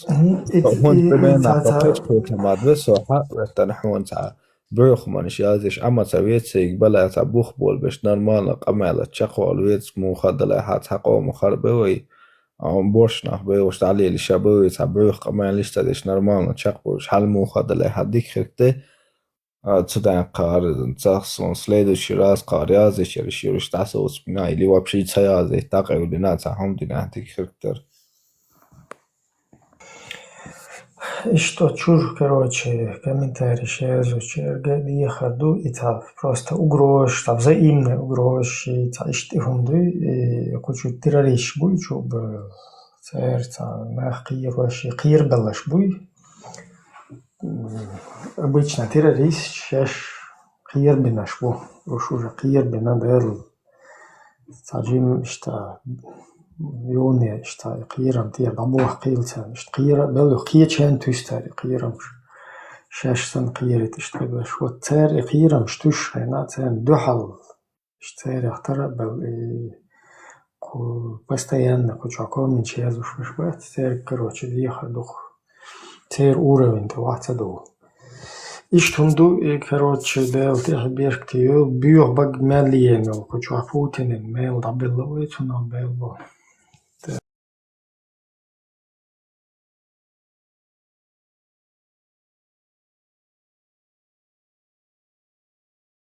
Мгм, и, ХӀунда и, и, бен ца, нах ца. Кхечу кхетамад ве со хьаъ веттана хьуна цхьа боьха хӀуманаш язъеш, Ӏама ца вецийга, бале цхьа бух болабеш, нормально къамелаца чекхвала веза, муха дале хьан цхьа къоман хар бе вай, а, борш нах бе, уьш дӀалелаш а бе вай, цхьа боьха къамелаш ца деш, нормально чекхболуш, хьал муха дале хьан дика хирг де, а, цу дайн кхара, цах сон следующий раз кхара язъеш, ерш, ерш дӀасоцбина, или вообще ца язъе, дӀакъевлина, цхьа хӀума дина, дика хирг дара. Иштта чуьра, короче, комментарийш язучу эрга дехар ду, и цхьа просто угрозаш, цхьа взаимная угрозаш, и цхьа иштта и хӀума дуй, и кху чу террористаш буй чу б-, церан цхьа нах кхерош, и кхерабеллаш буй. М, обычно террористаш шаьш кхерабинарш бу, уьш уже кхерабина дела. Цхьа жима иштта юхане иштта и кхерам тӀера дӀабохкийла царна. Иштта кхера а белла, кхечарна туьйсу цара и кхерамаш. Шаьш санна кхерийта иштта хиларш. Вот цара и кхерамаш туьйсучу хенахь царна дуьхьал, иштта царех тара а белла, и кху постоянно кху чохь комменташ язуш берш бац, цаьрга, короче, дехар ду-кх. Церан уровень тӀе вац а ду. Иштта хӀума ду, и, короче, Дела тӀехь беркате йойла, боьха бага мел лиена йолу, кху чохь Путинан мел дӀабелла вай, цунах мел бу.